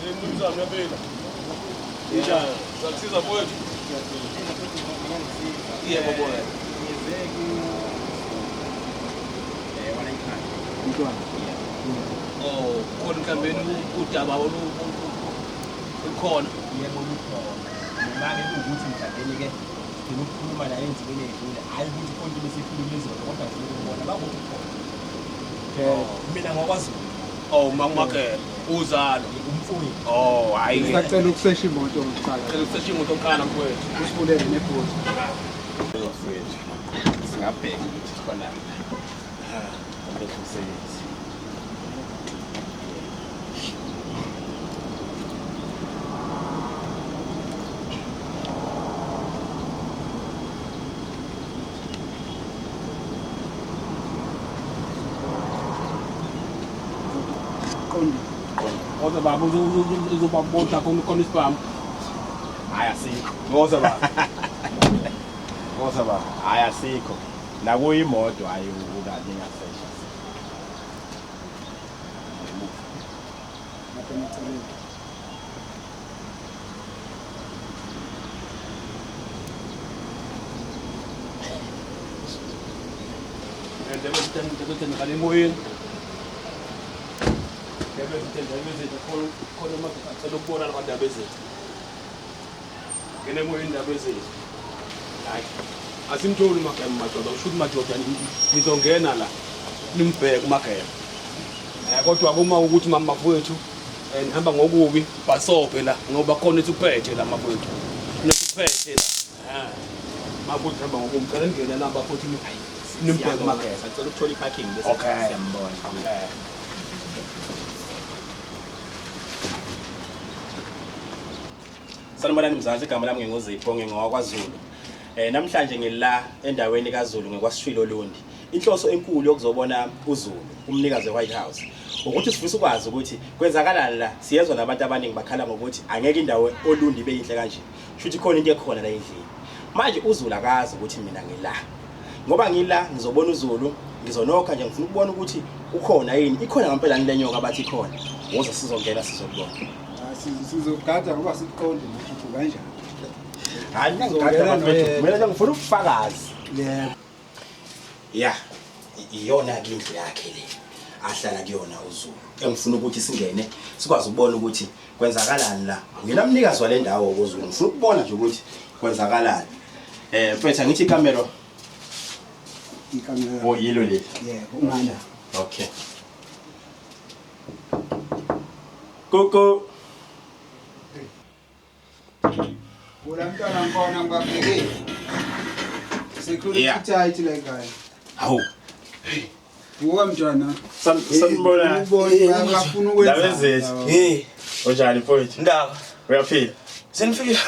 Mnumzane uyaphila. Njani? Sakusiza mfowethu. Yebo boya. Oh, khona mhlawumbe udaba olukhona. Yebo lukhona. Noma-ke kuwukuthi mhlawumbe-ke sigcina ukukhuluma naye ensukwini ey'dlule, hhayi ukuthi khona into besiyikhuluma izolo kodwa ngifuna ukumbona bakuthi ukhona. Mina ngokwaZulu. Oh, makumakela. Uzalo. Umfowethu. Oh, hayi. Sisacela ukusesha imoto kuqala. Cela ukusesha imoto kuqala mfowethu. Usivulele nebhuti. Mfowethu. Singabheka ukuthi khona amehlo umsebenzi. Qonde. Woza baba uzobabona khona khona isibhamu. Hayi asikho. Woza baba. Woza baba. Hayi asikho. Nakuyo imoto hayi ukade ngasesha. Lapha emaceleni. Ndebe zithe ngale emoyeni. Ndebe zithe ndebe zithe khona khona amadoda acela ukubona la ndaba ezethu. Ngene emoyeni ndaba ezethu. Hayi. Asimtholi uMagema madoda, usho ukuthi madoda nizongena la. Nimbheke uMagema. Kodwa kuma ukuthi mama mafowethu nihamba ngokubi basobhe la ngoba khona isiphethe la mafowethu. Nesiphethe la. Makuthi hamba ngokubi cela ningene la bafowethu nimbheke uMagema. Sacela ukuthola i-parking bese Okay. siyambona. Okay. Sanibonani Mzansi, igama lami nginguZipho, ngingowakwaZulu. Namhlanje ngila endaweni kaZulu ngekwaSishilo Olundi. Inhloso enkulu yokuzobona uZulu, umnikazi we-White House, ukuthi sifisa ukwazi ukuthi kwenzakalani la. Siyezwa nabantu abaningi bakhala ngokuthi angeke indawo Olundi ibe yinhle kanje. Shuthi khona into ekhona la endlini. Manje uZulu akazi ukuthi mina ngila. Ngoba ngila ngizobona uZulu, ngizonokha nje ngifuna ukubona ukuthi ukhona yini. Ikhona ngempela yini le nyoka abathi ikhona. Woza sizongena sizokubona. Sizogada ngoba siqonde ukuthi kanjani. Hayi mina ngigada bafethu. Mina nje ngifuna ubufakazi. Yebo. Ya, iyona ke indlu yakhe le ahlala kuyona uZulu. Engifuna ukuthi singene sikwazi ukubona ukuthi kwenzakalani la. Ngina mnikazi wale ndawo kuZulu. Ngifuna ukubona nje ukuthi kwenzakalani. Mfethu angithi ikamero Ikamera. Oh yilo leli. Yebo, ungana. Okay. Koko. Ula mntwana ngibona ngibabhekile. Security Yeah. tight la ekhaya. Hawu. Buka mntwana. Sanibona. Ubona bafuna ukwenza. Ndaba ezethu. Hey, Unjani mfowethu? ndaba. Uyaphila? Senifikile.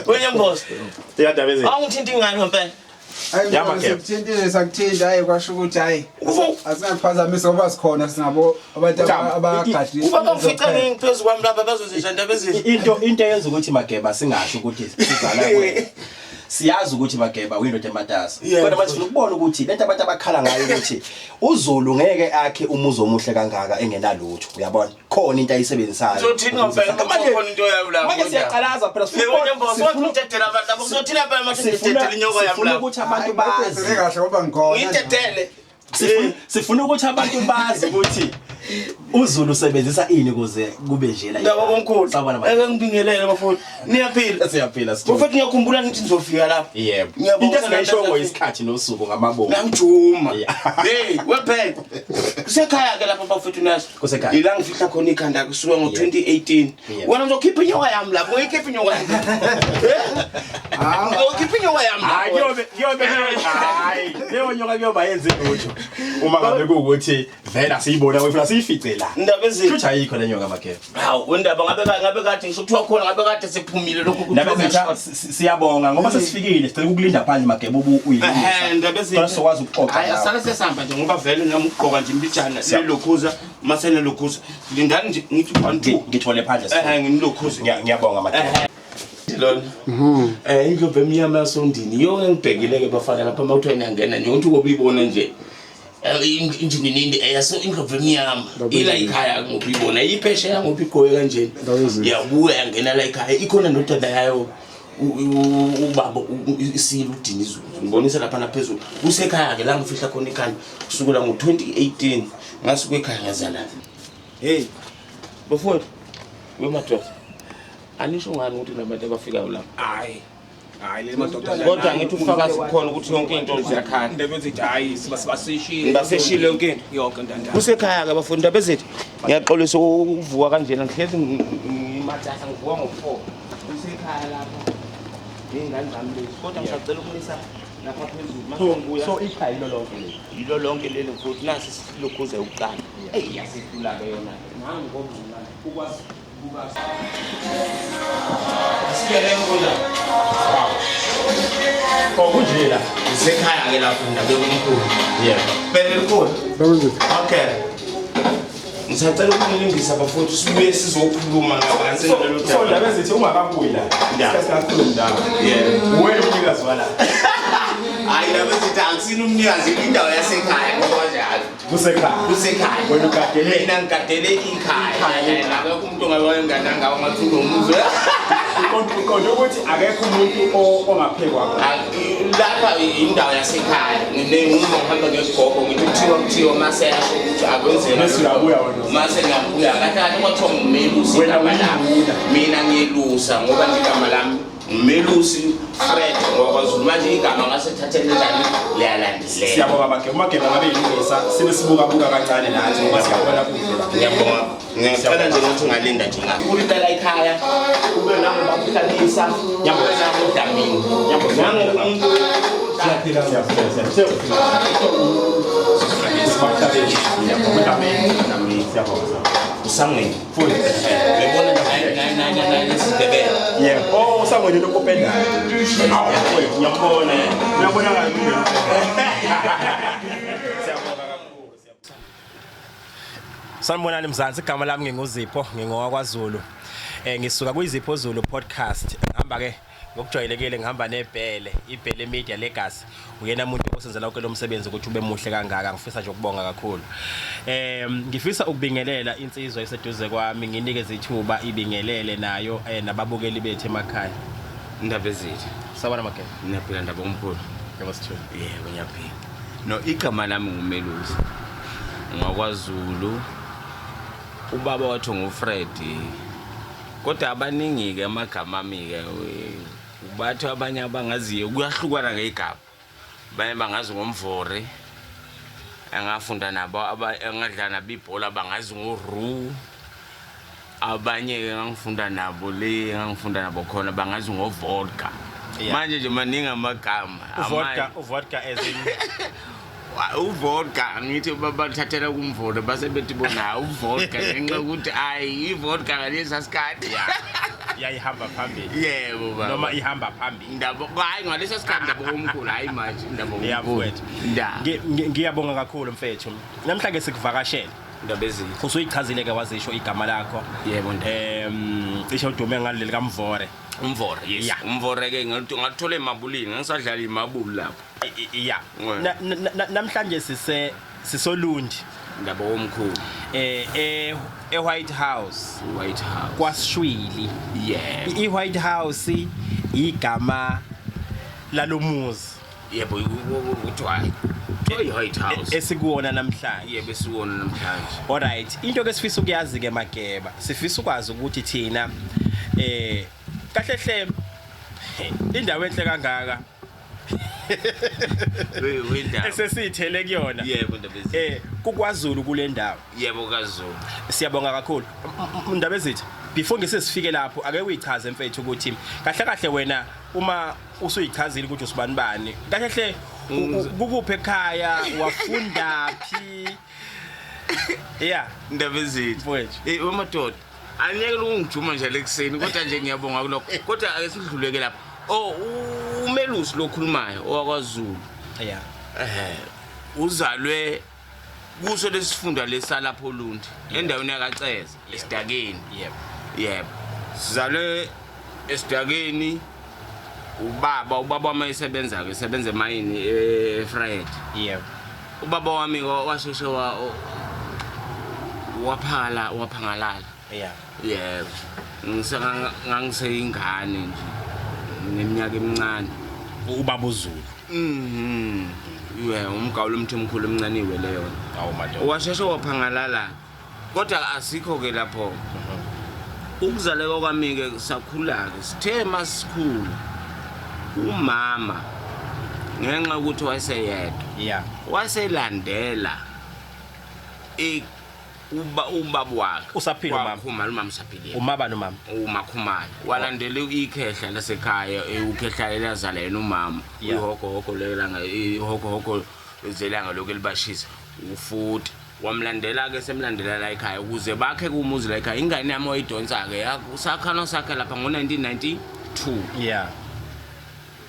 Wena boss. Ya ndaba ezethu. Awungithinti ingane ngempela. Hayi Yama mntwana Geba. sikuthintile sakuthinta hayi kwasho ukuthi hayi asingakuphazamisa ngoba sikhona singabo abantu Mthamo, abagadile. Uba bangifica ngiphezu kwami lapha bazozisha ndaba ezinhle. Into eyenza ukuthi Mageba singasho ukuthi sizala kuwena. Siyazi ukuthi Mageba uyindoda ematasa. Yeah. Kodwa manje sifuna ukubona ukuthi lento abantu abakhala ngayo ukuthi uZulu ngeke akhe umuzi omuhle kangaka engenalutho, uyabona? Khona into ayisebenzisayo. Uzothini ngempela Manje khona into yayo lapha. manje siyaqalaza phela sifuna Wena boss, wathi sifuna ngidedela abantu labo. Uzothini phela manje sifuna ngidedela inyoka yami sifuna lapha. ukuthi abantu bazi. kahle ngoba ngikhona. Ngidedele. Sifuna ukuthi abantu bazi ukuthi uZulu usebenzisa ini ukuze kube nje la. Ndaba komkhulu. Sawubona Mageba. Eke ngibingelele bafowethu. Niyaphila. Siyaphila sithule. Bafowethu ngiyakhumbula nithi nizofika lapha. Yebo. Ngiyabonga Into esingayishongo ukuthi isikhathi nosuku ngamabomu. Ngangijuma. Yeah. Hey, wephela. Kusekhaya ke lapha bafethu naso. Kusekhaya. Ila ngifihla khona ikhanda kusuka ngo-2018. Yeah. Wena uzokhipha inyoka yami lapho, ngiyikhipha inyoka yami. Eh? Uzokhipha inyoka yami. Hayi lapho. kuyobe kuyobe hayi leyo nyoka kuyoba yenze lutho. Uma ngabe kuwukuthi vela siyibona wefuna siyifice la. Indaba ezinhle. Futhi ayikho le nyoka Mageba. Hawu, wendaba ngabe kade ngisho kuthiwa khona ngabe kade sekuphumile lokhu kuthiwa Ndaba ezintsha kuyashona. siyabonga ngoba sesifikile sicela ukukulinda phandle Mageba ubu Ehhe, uyilungisa. ndaba ezinhle. Kodwa sizokwazi ukuxoxa. Hayi, nawe. asale sesihamba nje ngoba vele nami ukugqoka nje imbijana lelokhuza masene lokhuza. Lindani nje ngithi 1 2. Ngithole phandle. Ehhe, nginilokhuze. Ngiyabonga Mageba. Lona. Indlovu emnyama yasondini. Iyo engibhekile ke bafana lapha mawuthiwa niyangena nje uthi ukubibona nje. Injini eyaso indlovu emnyama ila ikhaya ngophi ibona iphesheya ngophi igqoke kanjena yabuya yangena la ekhaya ikhona ndodana yayo ubaba isilo udini izulu ngibonisa lapha naphezulu kusekhaya ke la ngifihla khona ikhanda kusukela ngo-2018 ngasuke ekhaya ngazalana. Hey bafowethu, wemadoda, anisho ngani ukuthi nabantu abafikayo lapha? Hayi hayi, le madoda. Kodwa ngithi ufakazi khona ukuthi yonke into ziyakhala. Indaba ezithi hayi, sibaseshile. Nibaseshile yonke into. Yonke ntanda. Kusekhaya-ke bafundi, ndaba ezethu. Ngiyaxolisa ukuvuka kanjena, ngihlezi ngimatasa, ngivuka ngo-4. Kusekhaya lapha, iy'ngane zami lezi, kodwa ngisacela ukumisa lapha phezulu mase ngibuya. So ikhaya yilo lonke leli? Yilo lonke leli futhi, nasi silokhuze ukuqala. Eyi, yasehlula-ke yona nangu ngomzimba ukwazi ukuba sibele kunjani. Oh, kunje la. Isekhaya-ke lapho, ndaba omkhulu. Bele likhulu. Okay, ngisacela ukunilindisa bafowethu, sibuye sizokhuluma ngabanzi ngalolu So daba. ndaba ezithi ungakabuyi la. Yeah. Sikakhuluma ndaba. Yeah. Wena umnikazi wala. Hayi, ndaba ezithi akusini umnikazi, indawo yasekhaya ngoba kanjalo. Kusekhaya. Kusekhaya. Wena ugadele. Mina ngigadele ikhaya. Akekho umuntu ongawayengana ngathi unomuzi. Uqonde ukuthi akekho umuntu ongaphekwa. Lapha indawo yasekhaya, nginenguma ngihamba ngesigogo, ngithi kuthiwa mase yasho ukuthi akwenzeka. Bese uyabuya wena. Mase ngiyabuya kahle kahle, kwathiwa ngumelusi Wena igama lami. uyinduna. Mina ngiyelusa ngoba nje igama lami ngumelusi Fred ngokwaZulu, manje igama ngasethathele njani liyalandelela. Siyabonga bakhe. Umageba ngabe yilungisa sibe sibuka buka kancane nathi ngoba siyabona kuhle la. Ngiyabonga, ngiyacela nje ukuthi ungalinda nje ngapha ulitela ikhaya ube nangu bakuhlalisa ube nangu uDlamini nangu umuntu. Siyaphila, siyaphila, siyaphila. Sibahlabeli. Siyabonga. Siyabonga. Usangweni. Futhi. Uyabona nalesidebele. Yeah. Oh, usangweni lokupenda. Awu, ngiyambona. Uyabonakala ukuthi Siyabonga kakhulu. Sanibonani Mzansi, igama lami nginguZipho, ngingowakwaZulu. Ngisuka kwiZipho Zulu podcast. Ngihamba ke ngokujwayelekile ngihamba nebhele, iBhele Media Legacy. Uyena umuntu osenzela wonke lo msebenzi ukuthi ube muhle kangaka. Ngifisa nje ukubonga kakhulu. Ngifisa ukubingelela insizwa eseduze kwami, nginikeze ithuba ibingelele nayo nababukeli bethu emakhaya. Indaba ezithi. Sabona Mageba. Ngiyaphila ndaba omkhulu. Yebo sithule. Yebo, ngiyaphila. No, igama lami nguMelusi ngakwaZulu, ubaba wathi nguFred, kodwa abaningi-ke amagama ami-ke bathi abanye abangaziyo kuyahlukana ngegama, abanye bangazi ngoMvore, engafunda nabo, engadlala nabo ibhola bangazi ngoRu, abanye-ke engangifunda nabo le engangifunda nabo khona bangazi ngoVodka. Manje nje maningi amagama. Uvodka, uvodka as in Uvodka, ngithi bathathela kumvodo base bethi bona uvodka ngenxa yokuthi ayi ivodka ngalesa sikhathi yayihamba phambili. Yebo baba. Noma ihamba phambili. Ndaba hayi ngalesa sikhathi, ndaba omkhulu, hayi manje ndaba Yeah, omkhulu. mfowethu. Nda. Ngiyabonga kakhulu mfethu. Namhlanje sikuvakashele. Ndaba ezinhle. Usuyichazile ke wazisho igama lakho. Yebo, ndaba. Cishe udume ngaleli kaMvore. Umvore, yes. Yeah. Umvore ke ngathola emabulini, ngisadlala imabuli lapho. Yeah. Ouais. Namhlanje sisolundi. Ndaba omkhulu. E White House. White House. KwaShwili. Yebo. I White House igama lalomuzi. Yebo, kuthiwa i White House. Esikuwona namhlanje. Yebo, esikuwona namhlanje. Alright, into ke sifisa ukuyazi ke Mageba, sifisa ukwazi ukuthi thina kahle hle indawo enhle kangaka Wendaba. esesithele kuyona. Yebo, ndaba ezinhle. KukwaZulu kule ndawo. Yebo, kaZulu. Siyabonga kakhulu. Ndaba ezithi before ngisesifike lapho ake uyichaze mfethu ukuthi kahle kahle wena uma usuyichazile ukuthi usibani bani. Kahle hle kukuphi ekhaya, wafunda phi? Yeah. Ndaba ezinhle. Mfowethu. Wemadoda. Aniyeke ukungijuma nje lekuseni kodwa nje ngiyabonga kulokho. Kodwa ake sidluleke lapha. Oh, umelusi lokhulumayo owakwaZulu. Yeah. Uzalwe kuso lesifunda lesalapho Olundi, endaweni yakaCeza, esidakeni. Yebo. Yebo. Sizalwe esidakeni. Ubaba wami esebenza ke, esebenza emayini eFred. Yebo. Ubaba wami washeshe waphala waphangalala. Yeah. Yebo. Ngisengangangise nje. Neminyaka emincane. Ubaba uZulu. Yeah, umgawulo umthi omkhulu omncane iwele yona. Awu madoda. Washeshe waphangalala. Kodwa asikho ke lapho. Ukuzaleka kwami ke sakhula ke sithe masikhula. Umama ngenxa yokuthi wayeseyedwa Yeah. waselandela uba ubaba wakhe. Usaphila umama? Wakhumalo, umama usaphilile. Umaba nomama. Umakhumalo walandela ikhehla lasekhaya, ukhehla elazala yena umama. Ihogohogo lelanga, ihogohogo zelanga lokhu elibashisa ufuthi wamlandela ke, semlandela la ekhaya ukuze bakhe kumuzi la ekhaya. Ingane yami wayidonsa ke sakhano sakhe lapha ngo-1992.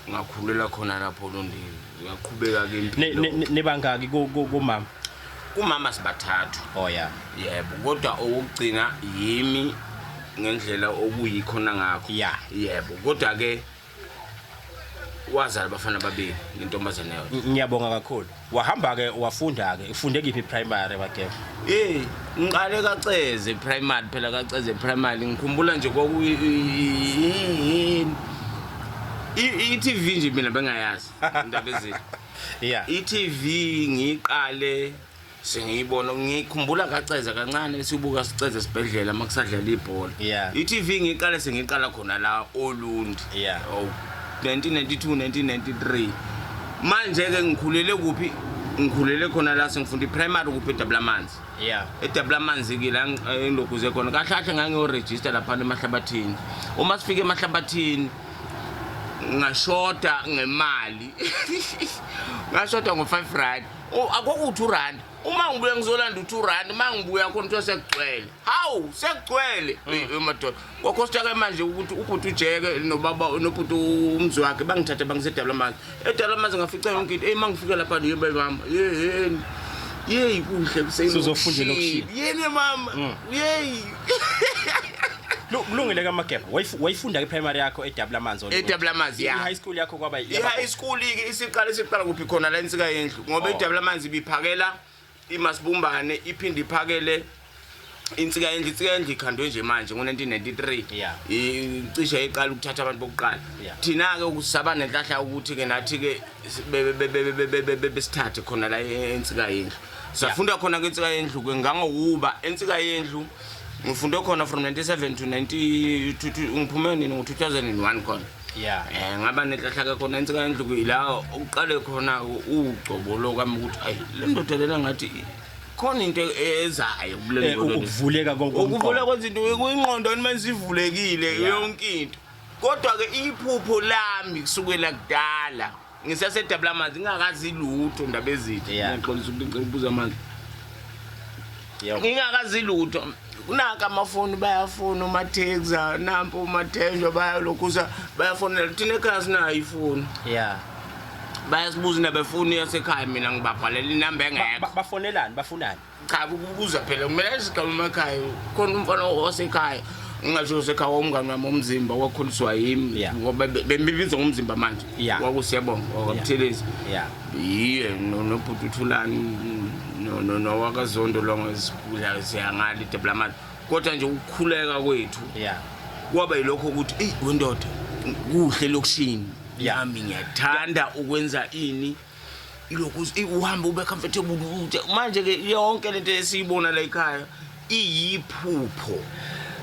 Ngakhulela khona lapho Olundini, ngaqhubeka ke impilo. Nibangaki kumama? Kumama sibathathu. Oh yeah. Yebo, kodwa okugcina yimi ngendlela okuyikhona ngakho. Yebo, kodwa ke wazala abafana ababili nentombazane yodwa. Ngiyabonga kakhulu. Wahamba ke wafunda ke, ufunde kiphi primary Mageba? Ngiqale kaCeze primary, phela kaCeze primary ngikhumbula nje kwaku i-TV nje mina bengayazi indaba ezinhle. I-TV ngiqale sengiyibona, ngikhumbula kaCeze kancane sibuka siceze esibhedlela makusadlala ibhola. I-TV ngiqale sengiqala khona la Olundi. Oh, 1992 1993. Manje ke ngikhulele kuphi? Ngikhulele khona la sengifunda i-primary kuphi eDabulamanzi. EDabulamanzi ke la engilokhuze khona. Kahle kahle ngangiyoregister lapha emahlabathini. Uma sifike emahlabathini ngashoda ngemali. Ngashoda ngo-5 rand. Oh, akukho 2 rand. Uma ngibuya ngizolanda u-2 rand, uma ngibuya khona kuthiwa sekugcwele. Hawu, sekugcwele. Hey madoda. Kwakhosta ke manje ukuthi ubhuti uJeke nobaba nobhuti umzi wakhe bangithathe bangisedabulamanzi. Edabulamanzi ngafica yonke into. Hey mangifika lapha yebo mama. Yeheni. Yeyi kuhle kuseni. Sizofunda elokishini. Yini mama? Yeyi. Kulungile ke Mageba. Wayifunda ke primary yakho eDabulamanzi? eDabulamanzi, ya. I-high school yakho kwaba I-high school ke isiqala siqala kuphi khona la insika yendlu ngoba iDabulamanzi ibiphakela iMasibumbane, iphinde iphakele insika yendlu. Insika yendlu ikhandwe nje manje ngo-1993. Icishe iqala ukuthatha abantu bokuqala. Thina ke ukusaba nenhlahla ukuthi ke nathi ke besithathe khona la insika yendlu. Safunda khona ke insika yendlu ke ngangokuba insika yendlu ngifunde khona from 97 to 90 ngiphume nini ngo-2001 khona. Ngaba nenhlahla ke khona insika yendlu ke ila uqale khona ugcobo lokwami ukuthi ayi le ndoda lena ngathi khona into ezayo kule ndoda. Ukuvuleka konke. Ukuvuleka kwezinto kuyingqondo manje ivulekile yonke into. Kodwa ke iphupho lami kusukela kudala ngisaseDabulamanzi ngingakazi lutho ndaba ezitha. Ngixolisa ukuthi ngicela ukubuza manje. Ngingakazi lutho. Kunaka amafoni bayafona uMathexa, nampo uMathenjwa bayalokhuza bayafonela thina ekhaya sinayo ifoni. Bayasibuza indaba efoni yasekhaya, mina ngibabhalela inamba engekho. Bafonelani, bafunani? Cha, ukubuza phela kumele sigame emakhaya. Khona umfana osekhaya ngingasho osekhaya womngane wami omzimba wakhuliswa yimi ngoba bembibiza ngomzimba manje. Kwakusiyabonga wakabuthelezi. Yiye nobhuti uThulani nowakaZondo longesikula siyangala iDabulamanzi. Kodwa nje ukukhuleka kwethu kwaba yilokho ukuthi eyi wendoda kuhle lokishini. Yami ngiyathanda ukwenza ini ilokhu uhamba ube comfortable ukuthi manje ke yonke lento esiyibona la ekhaya iyiphupho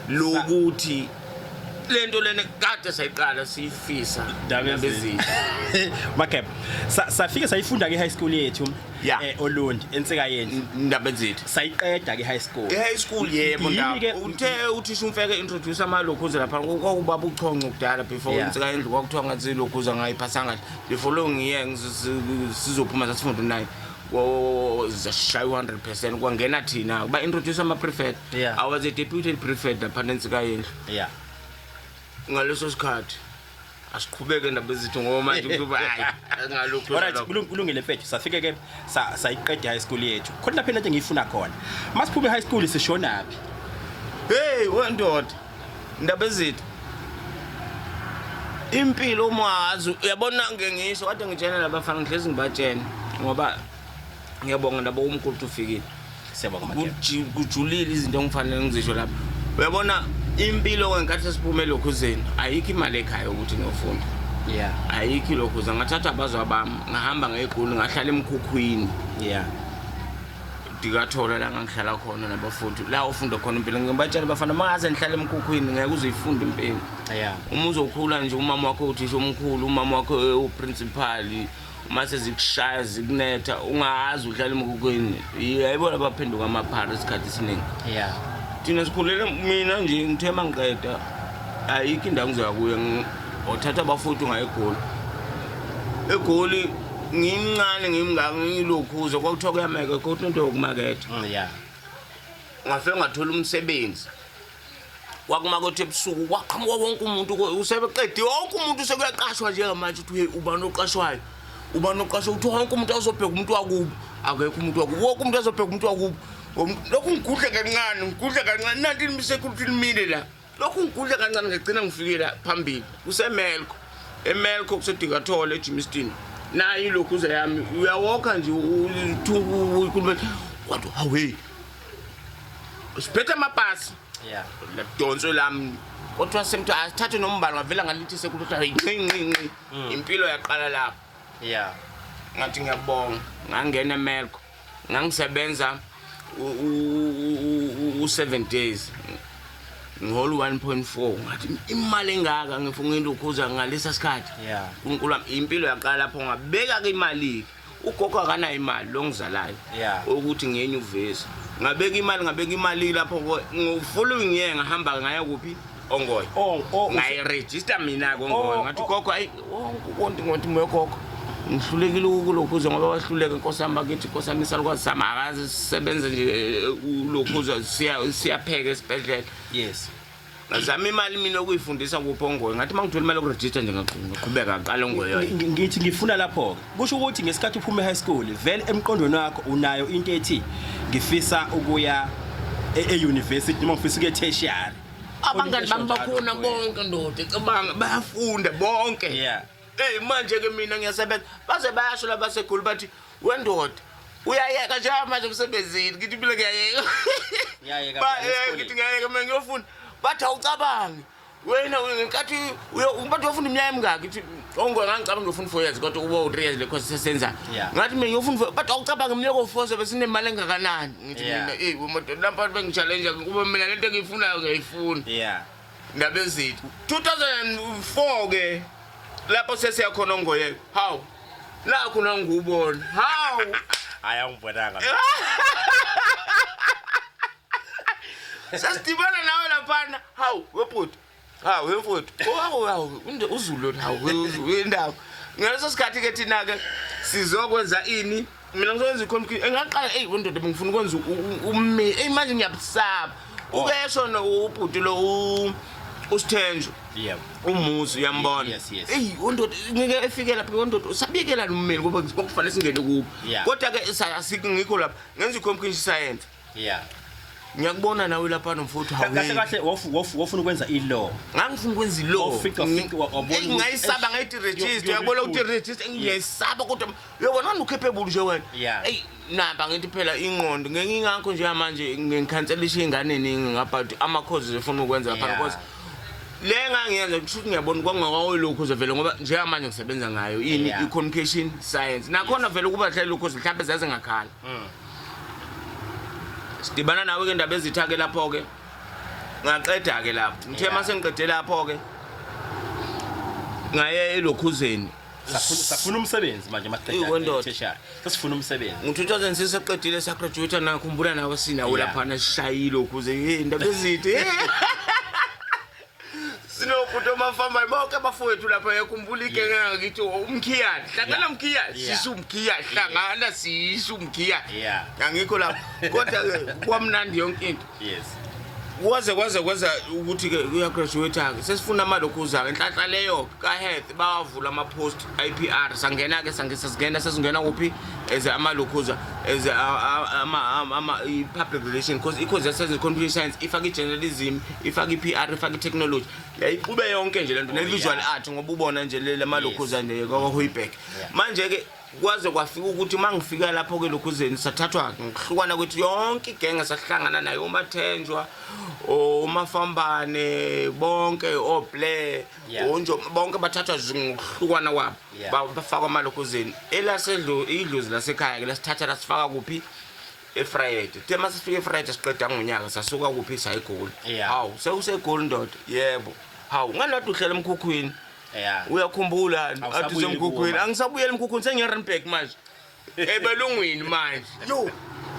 lokuthi lento lena kade sayiqala siyifisa Ndabezini. Mageba, safike sayifunda ke high school yethu Olundi ensika yendlu. Ndabezitha. Sayiqeda ke high school. E high school yebo ndaba. Uthe uthisha umfeke introduce amalokhuza lapha kwakubaba uchonco kudala before insika yendlu kwakuthiwa ngathi lokhuza ngayiphasa kahle. The following year sizophuma sasifunda 9. Zashaya 100% kwangena thina ba introduce ama prefect. I was a deputy prefect lapha ensika yendlu. Ngaleso sikhathi asiqhubeke ndaba ezithu ngoba manje kuzoba hayi ngalokho. Alright, kulungile mfethu. Safike ke sayiqeda high school yethu. Khona lapha into engiyifuna khona. Masiphume high school sishonaphi? Hey wendoda ndaba ezithu. Impilo mwazi uyabona ngisho kade ngitshela labafana ngihlezi ngibatshela ngoba Ngiyabonga ndaba umkhulu ukuthi ufikile. Siyabonga Mageba. Kujulile izinto engifanele ngizisho lapha. Uyabona impilo ngenkathi sesiphume elokhuzeni, ayikho imali ekhaya ukuthi ngiyofunda. Ayikho ilokhuza. Ngathatha abazwa bami, ngahamba ngegoli, ngahlala emkhukhwini. Dikathola la ngangihlala khona nabafundi, la ufunda khona impilo. Ngibatshela abafana, mangaze nihlale emkhukhwini ngeke uzoyifunda impilo. Uma uzokhula nje, umama wakho uthisha omkhulu, umama wakho uprincipal, uma sezikushaya zikunetha ungazi uhlala emkhukhwini. Yayibona baphenduka amaphara isikhathi esiningi. Thina sikhulele, mina nje ngithe mangiqeda ayikho indawo ngizoya kuyo, ngothatha abafundi ngaye eGoli. EGoli ngimncane ngimngaka ngilokhuza, kwakuthiwa kuyameka kodwa into yokumaketha. Ngafike ngathola umsebenzi. Kwakumakuthi ebusuku kwaqhamuka wonke umuntu, usebeqediwe wonke umuntu, sekuyaqashwa njengamanje. Uthi hey, ubani oqashwayo, ubani oqashwa? Uthi wonke umuntu azobheka umuntu wakubo, akekho umuntu wakubo, wonke umuntu azobheka umuntu wakubo. Lokhu ngigudle kancane, ngigudle kancane, nanti security limile la, lokhu ngigudle kancane, ngagcina ngifike la phambili kusemelco, emelco kusedingathole eGermiston. Nayi ilokhuza yami, uyawokha nje ukhuluma, wathi hawu hey, siphethe amapasi. Ladonso lami, kodwa semthu asithathe nombalo, ngavela ngalithi sekuthi hayi, nqi nqi nqi. Impilo yaqala lapho. Ngathi ngiyabonga, ngangena emelco, ngangisebenza u-7 days, ngihola u-1.4. Ngathi imali engaka ngifuna into ukhuza ngalesa sikhathi. uNkulunkulu wami, impilo yaqala lapho. Ngabeka-ke imali-ke, ugogo akanayo imali lo ngizalayo ukuthi ngiye enyuvesi. Ngabeka imali, ngabeka imali lapho ngo-following year ngahamba ngaya kuphi, Ongoye. Oh, Ngayirejista mina-ke Ongoye. Oh, Ngathi oh. gogo, ayi, wonke ngothi moyo gogo, ngihlulekile ukulokhuza ngoba wahluleka inkosi yami bakithi, inkosi yami isalukwazi sami akaze sisebenze nje, ulokhuza siyapheka esibhedlela. Ngazama imali mina okuyifundisa kuphi Ongoye. Ngathi uma ngithola imali yokurejista nje, ngaqhubeka ngaqala Ongoye. Ngithi ngifuna lapho-ke kusho ukuthi ngesikhathi uphume e-high school vele emqondweni wakho unayo into ethi ngifisa ukuya e-university noma ngifisa ukuya e-tertiary. Abangani bami bakhona bonke ndoda, cabanga, bayafunda bonke. Hey, manje ke mina ngiyasebenza, baze bayasho labasegoli bathi wendoda uyayeka nje manje emsebenzini. Ngithi mina ngiyayeka. Ngiyayeka phela esikoleni. Ngithi ngiyayeka mina ngiyofunda, bathi awucabangi wena ngenkathi bathi uyofunda iminyaka emingaki? Ngithi ongoye ngangicabanga ngiyofunda 4 years, kodwa kuba u-3 years le course sesenza. Ngathi mina ngiyofunda four, bathi awucabangi iminyaka o-4 sobe sinemali engakanani? Ngithi mina eyi madoda, lapha bengi-challenge kuba mina lento engiyifunayo ngiyayifuna. Ndaba ezithi 2004 ke lapho sesiya khona Ongoye, hawu, nakho nangubona, hawu. Hayi, angibonanga. Sasidibana nawe laphana, hawu webhuti, hawu wemfuthu, hawu hawu uZulu, hawu indaba. Ngaleso sikhathi ke thina ke sizokwenza ini? Mina ngizokwenza i-computer engaqala. Eyi wendoda, bengifuna ukwenza ummeli. Eyi manje ngiyabusaba. Ukesho no ubhuti lo uSithenjwa. Umuzi uyambona. Yes. Eyi wendoda, ngike efike lapha wendoda, usabikela ummeli ngoba kwakufanele singene kubo. Kodwa ke asikho lapha, ngenza i-computer science. Ngiyakubona nawe lapha nomfuthu, hawu. Kahle kahle wofuna ukwenza i-law. Ngangifuna ukwenza i-law. Wafika wabona Eyi, ngayisaba, ngayithi register, uyabona ukuthi register ngiyayisaba, kodwa uyabona ucapable nje wena. Eyi namba ngithi phela ingqondo ngengingakho nje manje ngikhanselisha ingane eningi ngapha ama-courses efuna ukwenza lapha, because le engangiyenza kusho ukuthi ngiyabona kwangakawelokhu vele, ngoba njengamanje ngisebenza ngayo ini, i-communication science. Nakhona vele ukuba hle lokhu mhlawumbe zaze ngakhala. Sidibana nawe ke ndaba ezitha-ke lapho-ke, ngaqeda-ke lapho, ngithe uma sengiqede lapho-ke ngaye elokhuzeni. Safuna umsebenzi manje masiqeda Eyi, wendoda. tertiary. Sesifuna umsebenzi. Ngo-2006 seqedile, sagraduate, nakhumbula nawe sinawo laphana sishayile ukuze hey ndaba ezithi sinobhuti omafama bonke abafowethu lapha. Yakhumbula igenge ngakithi, umkhiyane hlangana, mkhiyane, sisho umkhiyane hlangana, sisho umkhiyane. Angikho lapho, kodwa-ke kwamnandi yonke into. Kwaze kwaze kwenza ukuthi-ke uyagraduate-ke, sesifuna amalokhuza-ke nhlanhla leyo ka-health, bawavula ama-post IPR, sangena-ke, sesingena sesingena kuphi as amalokhuza as i-public relation, because i-course yasenze computer science ifake i-journalism, ifake i-PR, ifake i-technology, yayixube yonke nje lento, ne-visual art, ngoba ubona nje le lamalokhuza nje kwakwaHoyberg. Manje-ke Kwaze kwafika ukuthi uma ngifika lapho ke lokhuzeni sathathwa ngokuhlukana kwethu yonke igenge sahlangana nayo uMathenjwa omafambane bonke oBlair onjo bonke bathathwa ngokuhlukana kwabo bafakwa amalokhuzeni elasedlo idlozi lasekhaya ke lasithatha lasifaka kuphi eFriday the masifika eFriday siqeda ngonyaka sasuka kuphi sayigoli hawu sewusegoli ndoda yebo hawu ngalade uhlela emkhukhwini Yeah. Uyakhumbula athi Awusabuyeli usemkhukhwini. kuwo Angisabuyeli emkhukhwini sengiye-Randburg manje. Ebelungwini manje. Yo.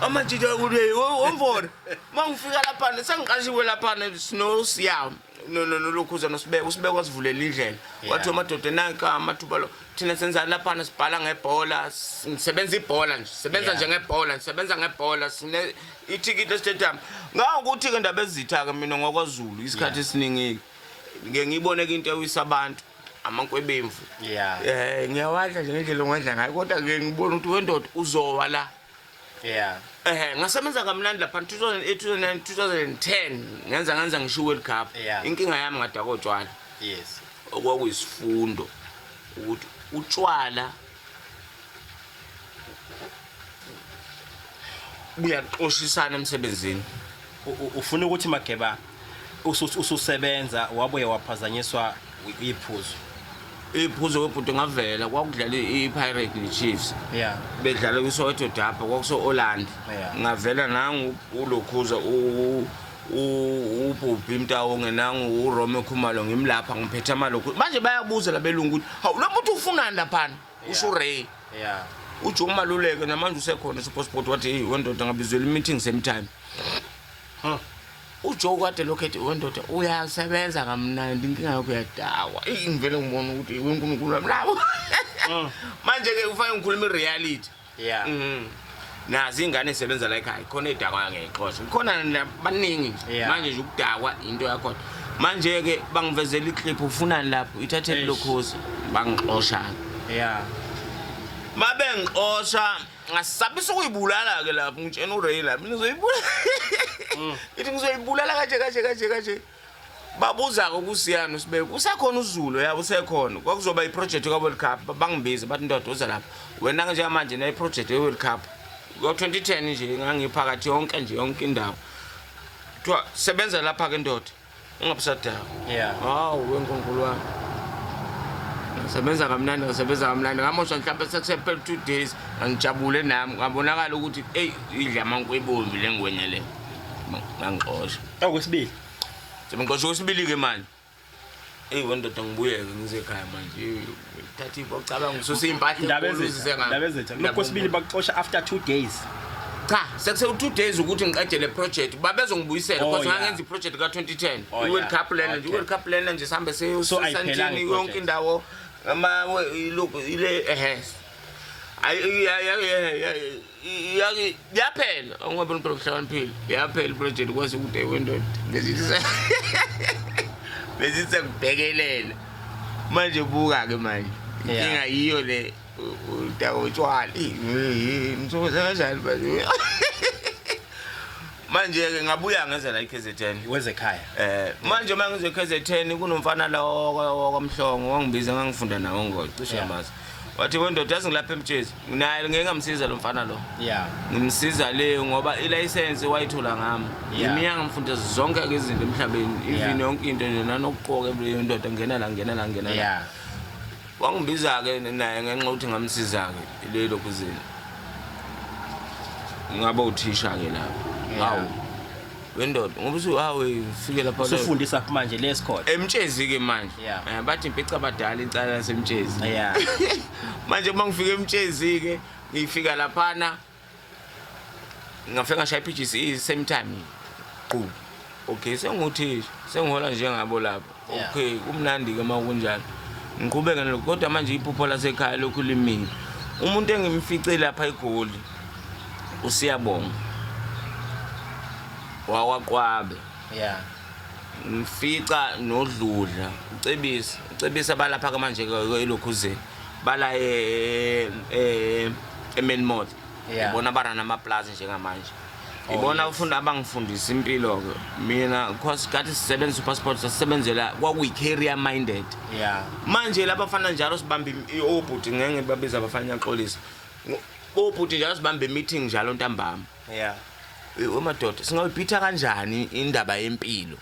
Amajita ukuthi omvona. Mangifika lapha sengiqashiwe lapha sinosiya no no nolokhuza nosibeko usibeko wasivulela indlela. Wathi amadoda nanka amathuba lo. Thina senzani lapha sibhala ngebhola, sisebenza ibhola nje. Sebenza nje ngebhola, sisebenza ngebhola sine ithikithi estadium. Ngawukuthi ke ndaba ezitha ke mina ngokwaZulu isikhathi esiningi. Ngike ngiyibone ke into ewisa abantu amankwebemvu. Yeah. Ngiyawadla nje ngendlela ongadla ngayo kodwa ke ngibona ukuthi wendoda uzowa la. Yeah. Ngasebenza kamnandi lapha 2008 2009 2010 ngenza ngisho World Cup. Yeah. Inkinga yami ngadaka otshwala. Yes. Okwakuyisifundo ukuthi utshwala buyaxoshisana emsebenzini. Ufuna ukuthi Mageba ususebenza wabuye waphazanyiswa iphuzo. Iphuzo webhuti ngavela kwakudlala iPirates neChiefs. Yeah. Bedlala kwiSoweto Derby kwakuso Orlando. Yeah. Ngavela nangu ulokhuza uBobby Mtawonge nangu uRome Khumalo ngimlapha ngiphethe amalokhu. Manje bayabuza labelungu ukuthi hawu lo muntu ufunani laphana? Usho Ray. Yeah. Ujoe Maluleke namanje usekhona SuperSport wathi hey wendoda ngabizwela i-meeting same time. uJoe kade lokhu ethi wendoda uyasebenza kamnandi inkinga yakho uyadawa. Eyi ngivele ngibona ukuthi uNkulunkulu wami labo. Manje ke ufanele ngikhuluma i-reality. Yeah. Nazi ingane esebenza la ekhaya khona idakwa ngiyayixosha. Khona baningi nje. Yeah. Manje nje ukudakwa into yakhona. Manje ke bangivezela iclip ufunani lapho ithathe Eish. lokhozi bangixosha. Yeah. Mabengixosha ngasabisa ukuyibulala ke lapho ngitshena uRay lapho ngizoyibulala. Ithi ngizoyibulala kanje kanje kanje kanje. Babuza ke kusiyana usibeke usekhona uZulu yabo usekhona kwakuzoba iproject ka World Cup bangibiza bathi ndoda uza lapha wena nje manje ne project ye World Cup ngo 2010 nje ngangiphakathi yonke nje yonke indawo kuthiwa sebenza lapha ke ndoda ungabusadaka. Yeah. Hawu wenkulunkulu wami. Ngisebenza kamnandi ngisebenza kamnandi ngamosha mhlawumbe sekusephela 2 days ngijabule nami ngabonakala ukuthi hey idla amankwebombi lengwenya le. Ngangixosha. Okwesibili. Sebengixosha okwesibili ke manje. Hey wendoda ngibuyeke ngize ekhaya manje. Thatha ibocabanga ususe impahla Indaba enkulu ezintsha, uzise ngapha. indaba ezintsha. Lokhu kwesibili bakuxosha after 2 days. Cha, sekuse 2 days ukuthi ngiqede le project. Babezongibuyisela Oh, because yeah. ngangenza iproject ka 2010. Oh, I World yeah. Cup lena nje, Okay. i World Cup lena nje sihambe siyo So ayiphelanga i-project. yonke indawo ama ilokhu ile ehe. Ayi ya yaphela ngoba umuntu ohlakaniphile. Yaphela iproject kwase kude wendoda. Besithi besithi ngibhekelela. Manje buka ke manje. Yeah. Inkinga yiyo le udaba utshwala. Ngithokoza kanjani manje? Manje ke ngabuya ngeza la iKZN. Wezekhaya. Manje uma ngize KZN kunomfana la wakwamhlongo wangibiza ngangifunda nawo ngoba cishe Yeah. yamazi. Wathi wendoda yazi ngilapha emtshezi. Naye ngeke ngamsiza lo mfana lo. Yeah. Ngimsiza le ngoba ilicense wayithola ngami. Yeah. Iminyaka ngimfundisa zonke ke izinto emhlabeni, even Yeah. yonke into nje nanokugqoka leyo ndoda ngena la ngena la ngena la. Yeah. Wangibiza ke naye ngenxa ukuthi ngamsiza ke le lokhuzini. Ngaba uthisha ke lapho. Yeah. Hawu. Wendoda ngoba usu hawe ufike lapha Usufundisa manje le sikole. Emtshezi ke manje. Yeah. Bathi impica abadala icala lasemtshezi. Yeah. Manje uma ngifika emtshezi ke ngifika laphana ngafika ngashaya iPGCE same time. Qhu. Okay senguthisha sengihola njengabo lapho. Yeah. Okay kumnandi ke uma kunjalo. Ngiqhubeke nalokho kodwa manje iphupho lasekhaya lokhu limile. Umuntu engimfice lapha eGoli uSiyabonga. Wakwaqwabe. Yeah. Ngimfica noDludla, uCebisa, uCebisa balapha ke manje elokhuzeni. Bala eMelmoth. Yeah. Ngibona barana amaplaza njengamanje. Ibona ufunda abangifundisa impilo ke mina, because kade sisebenza uPassport, sasebenzela kwakuyi career minded. Manje labafana njalo sibamba obhuti, ngeke ngibabiza abafana, ngiyaxolisa, obhuti njalo sibamba meeting njalo ntambama. Wemadoda, singayibhitha kanjani indaba yempilo?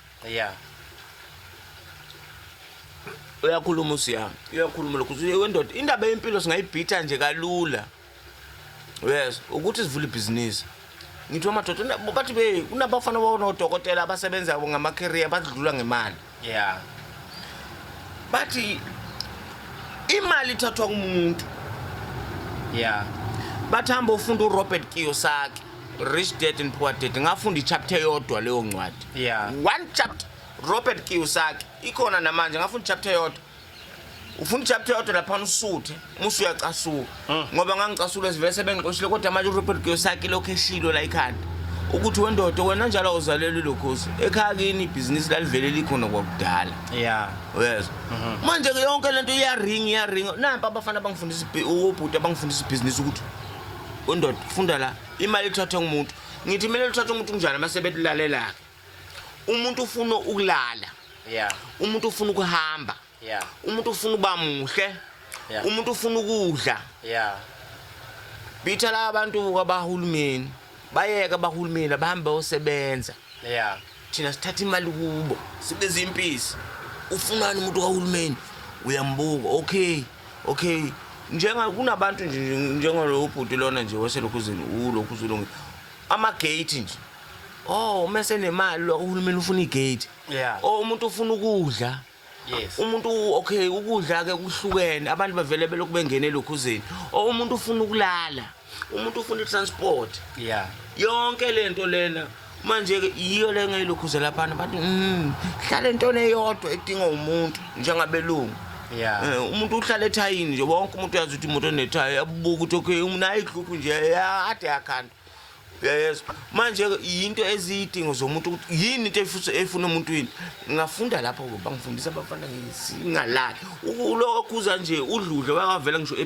Uyakhuluma usiya, uyakhuluma lokhu wendoda, indaba yempilo singayibhitha nje kalula, yes, ukuthi sivule ibhizinisi. Ngithi madoda, bathi be kunabafana bonodokotela abasebenza ngama-career badlula ngemali. Bathi imali ithathwa kumuntu. Bathi hamba ufunda uRobert Kiyosaki, Rich Dad and Poor Dad. Ngafunda i-chapter eyodwa leyo ncwadi. One chapter, Robert Kiyosaki, ikhona namanje. Ngafunda i-chapter eyodwa. Ufunda i-chapter eyodwa laphana usuthe musu uyacasuka, ngoba ngangicasula sivele sebengixoshile. Kodwa manje uRobert Kiyosaki lokhu eshilo la ikhanda ukuthi wendoda wena njalo awuzalelwe lokhozi ekhaya kini, ibhizinisi lalivele likhona kwakudala. Uyezwa manje-ke yonke lento iyaringa, iyaringa. Nampa abafana abangifundisa obhuti abangifundisa ibhizinisi ukuthi wendoda funda la, imali ithathwa ngumuntu. Ngithi kumele lithathwe umuntu kunjani uma sebetulalela-ke? Umuntu ufuna ukulala, umuntu ufuna ukuhamba, umuntu ufuna ukuba muhle, umuntu ufuna ukudla. Bitha la bantu kwabahulumeni, bayeke abahulumeni abahambe bayosebenza. Thina sithatha imali kubo sibe zimpisi. Ufunani umuntu kahulumeni? Uyambuka, okay, njenga kunabantu nje njengalo bhuti lona nje waselokhuzeni, ulokhu uzulunge ama-gate nje. Oh, mese nemali lo uhulumeni ufuna i-gate. Oh, umuntu ufuna ukudla. Umuntu, okay, ukudla ke kuhlukene, abantu bavele belokhu bengene elokhuzeni. Oh, umuntu ufuna ukulala, umuntu ufuna i-transport. Yonke lento lena manje ke yiyo le ngeyilokhuze laphana. Bathi hlala entweni eyodwa edingwa umuntu njengabelungu. Umuntu uhlala ethayini nje, wonke umuntu uyazi ukuthi imoto enethayi, yabuka ukuthi okay, unayo ihluphu nje ade yakhanda, uyayezwa. Manje ke yinto eziyidingo zomuntu ukuthi yini into efuna emuntwini. Ngafunda lapho, bangifundisa abafana ngisingalali ulokhuza nje udludle wakavela ngisho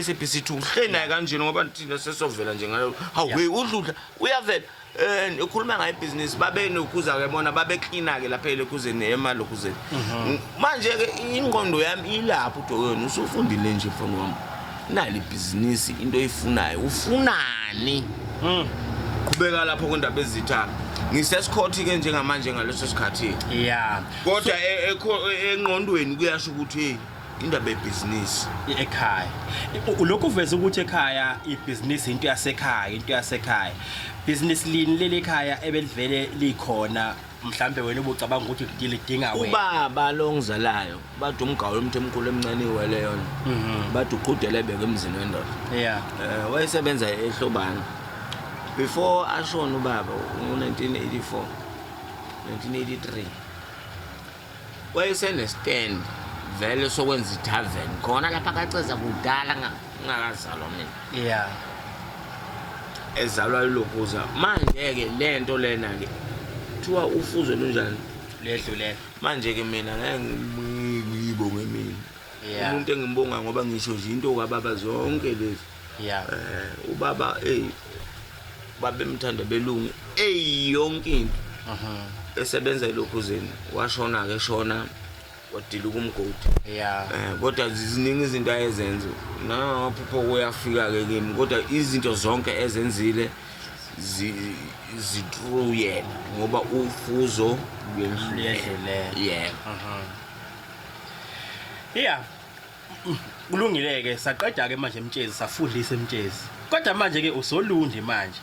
SABC 2 uhleli naye kanjena, ngoba thina sesovela nje ngalo. Hawu, hey, udludla uyavela ukhuluma ngayo ibhizinisi, babe nokhuza ke bona, babe cleaner ke lapha elokhuzeni, emalokhuzeni. Manje ke ingqondo yami ilapho udokweni usufundile nje, mfana wami, nali ibhizinisi, into oyifunayo, ufunani? Qhubeka lapho kwindaba ezitha. Ngisesikhothi ke njengamanje ngaleso sikhathi, kodwa engqondweni kuyasho ukuthi hey, indaba yebhizinisi. Ekhaya lokhu uveza ukuthi ekhaya ibhizinisi into yasekhaya, into yasekhaya. Business lini leli ekhaya ebelivele likhona, mhlambe wena ubucabanga ukuthi lidinga wena? Ubaba lo ngizalayo, bathi umgawulo umthi omkhulu emncane iwele yona, bathi uqhudele ebeke emzini wendoda. Wayesebenza eHlobane before ashona ubaba ngo-1984, 1983. Wayesene-stand vele sokwenza i-tavern khona lapha kaceza kudala, ngingakazalwa mina. Ezalwa ilokhuza manje-ke lento lena-ke kuthiwa ufuzo lunjani? Ledlulela. Manje-ke mina ngeke ngiyibonge mina umuntu engimbonga, ngoba ngisho nje into kababa zonke lezi. Ubaba, ey, babemthanda belungu, ey, yonke into. Esebenza elokhuzeni, washona ke, shona wadiluka umgodi. Kodwa ziningi izinto ayezenza, namaphupho kuyafika ke kimi, kodwa izinto zonke ezenzile zi-true yena, ngoba ufuzo luyedlulela. Yebo. Yeah. Kulungile ke, saqeda ke manje emtshezi, safundisa emtshezi. Kodwa manje ke usolundi manje.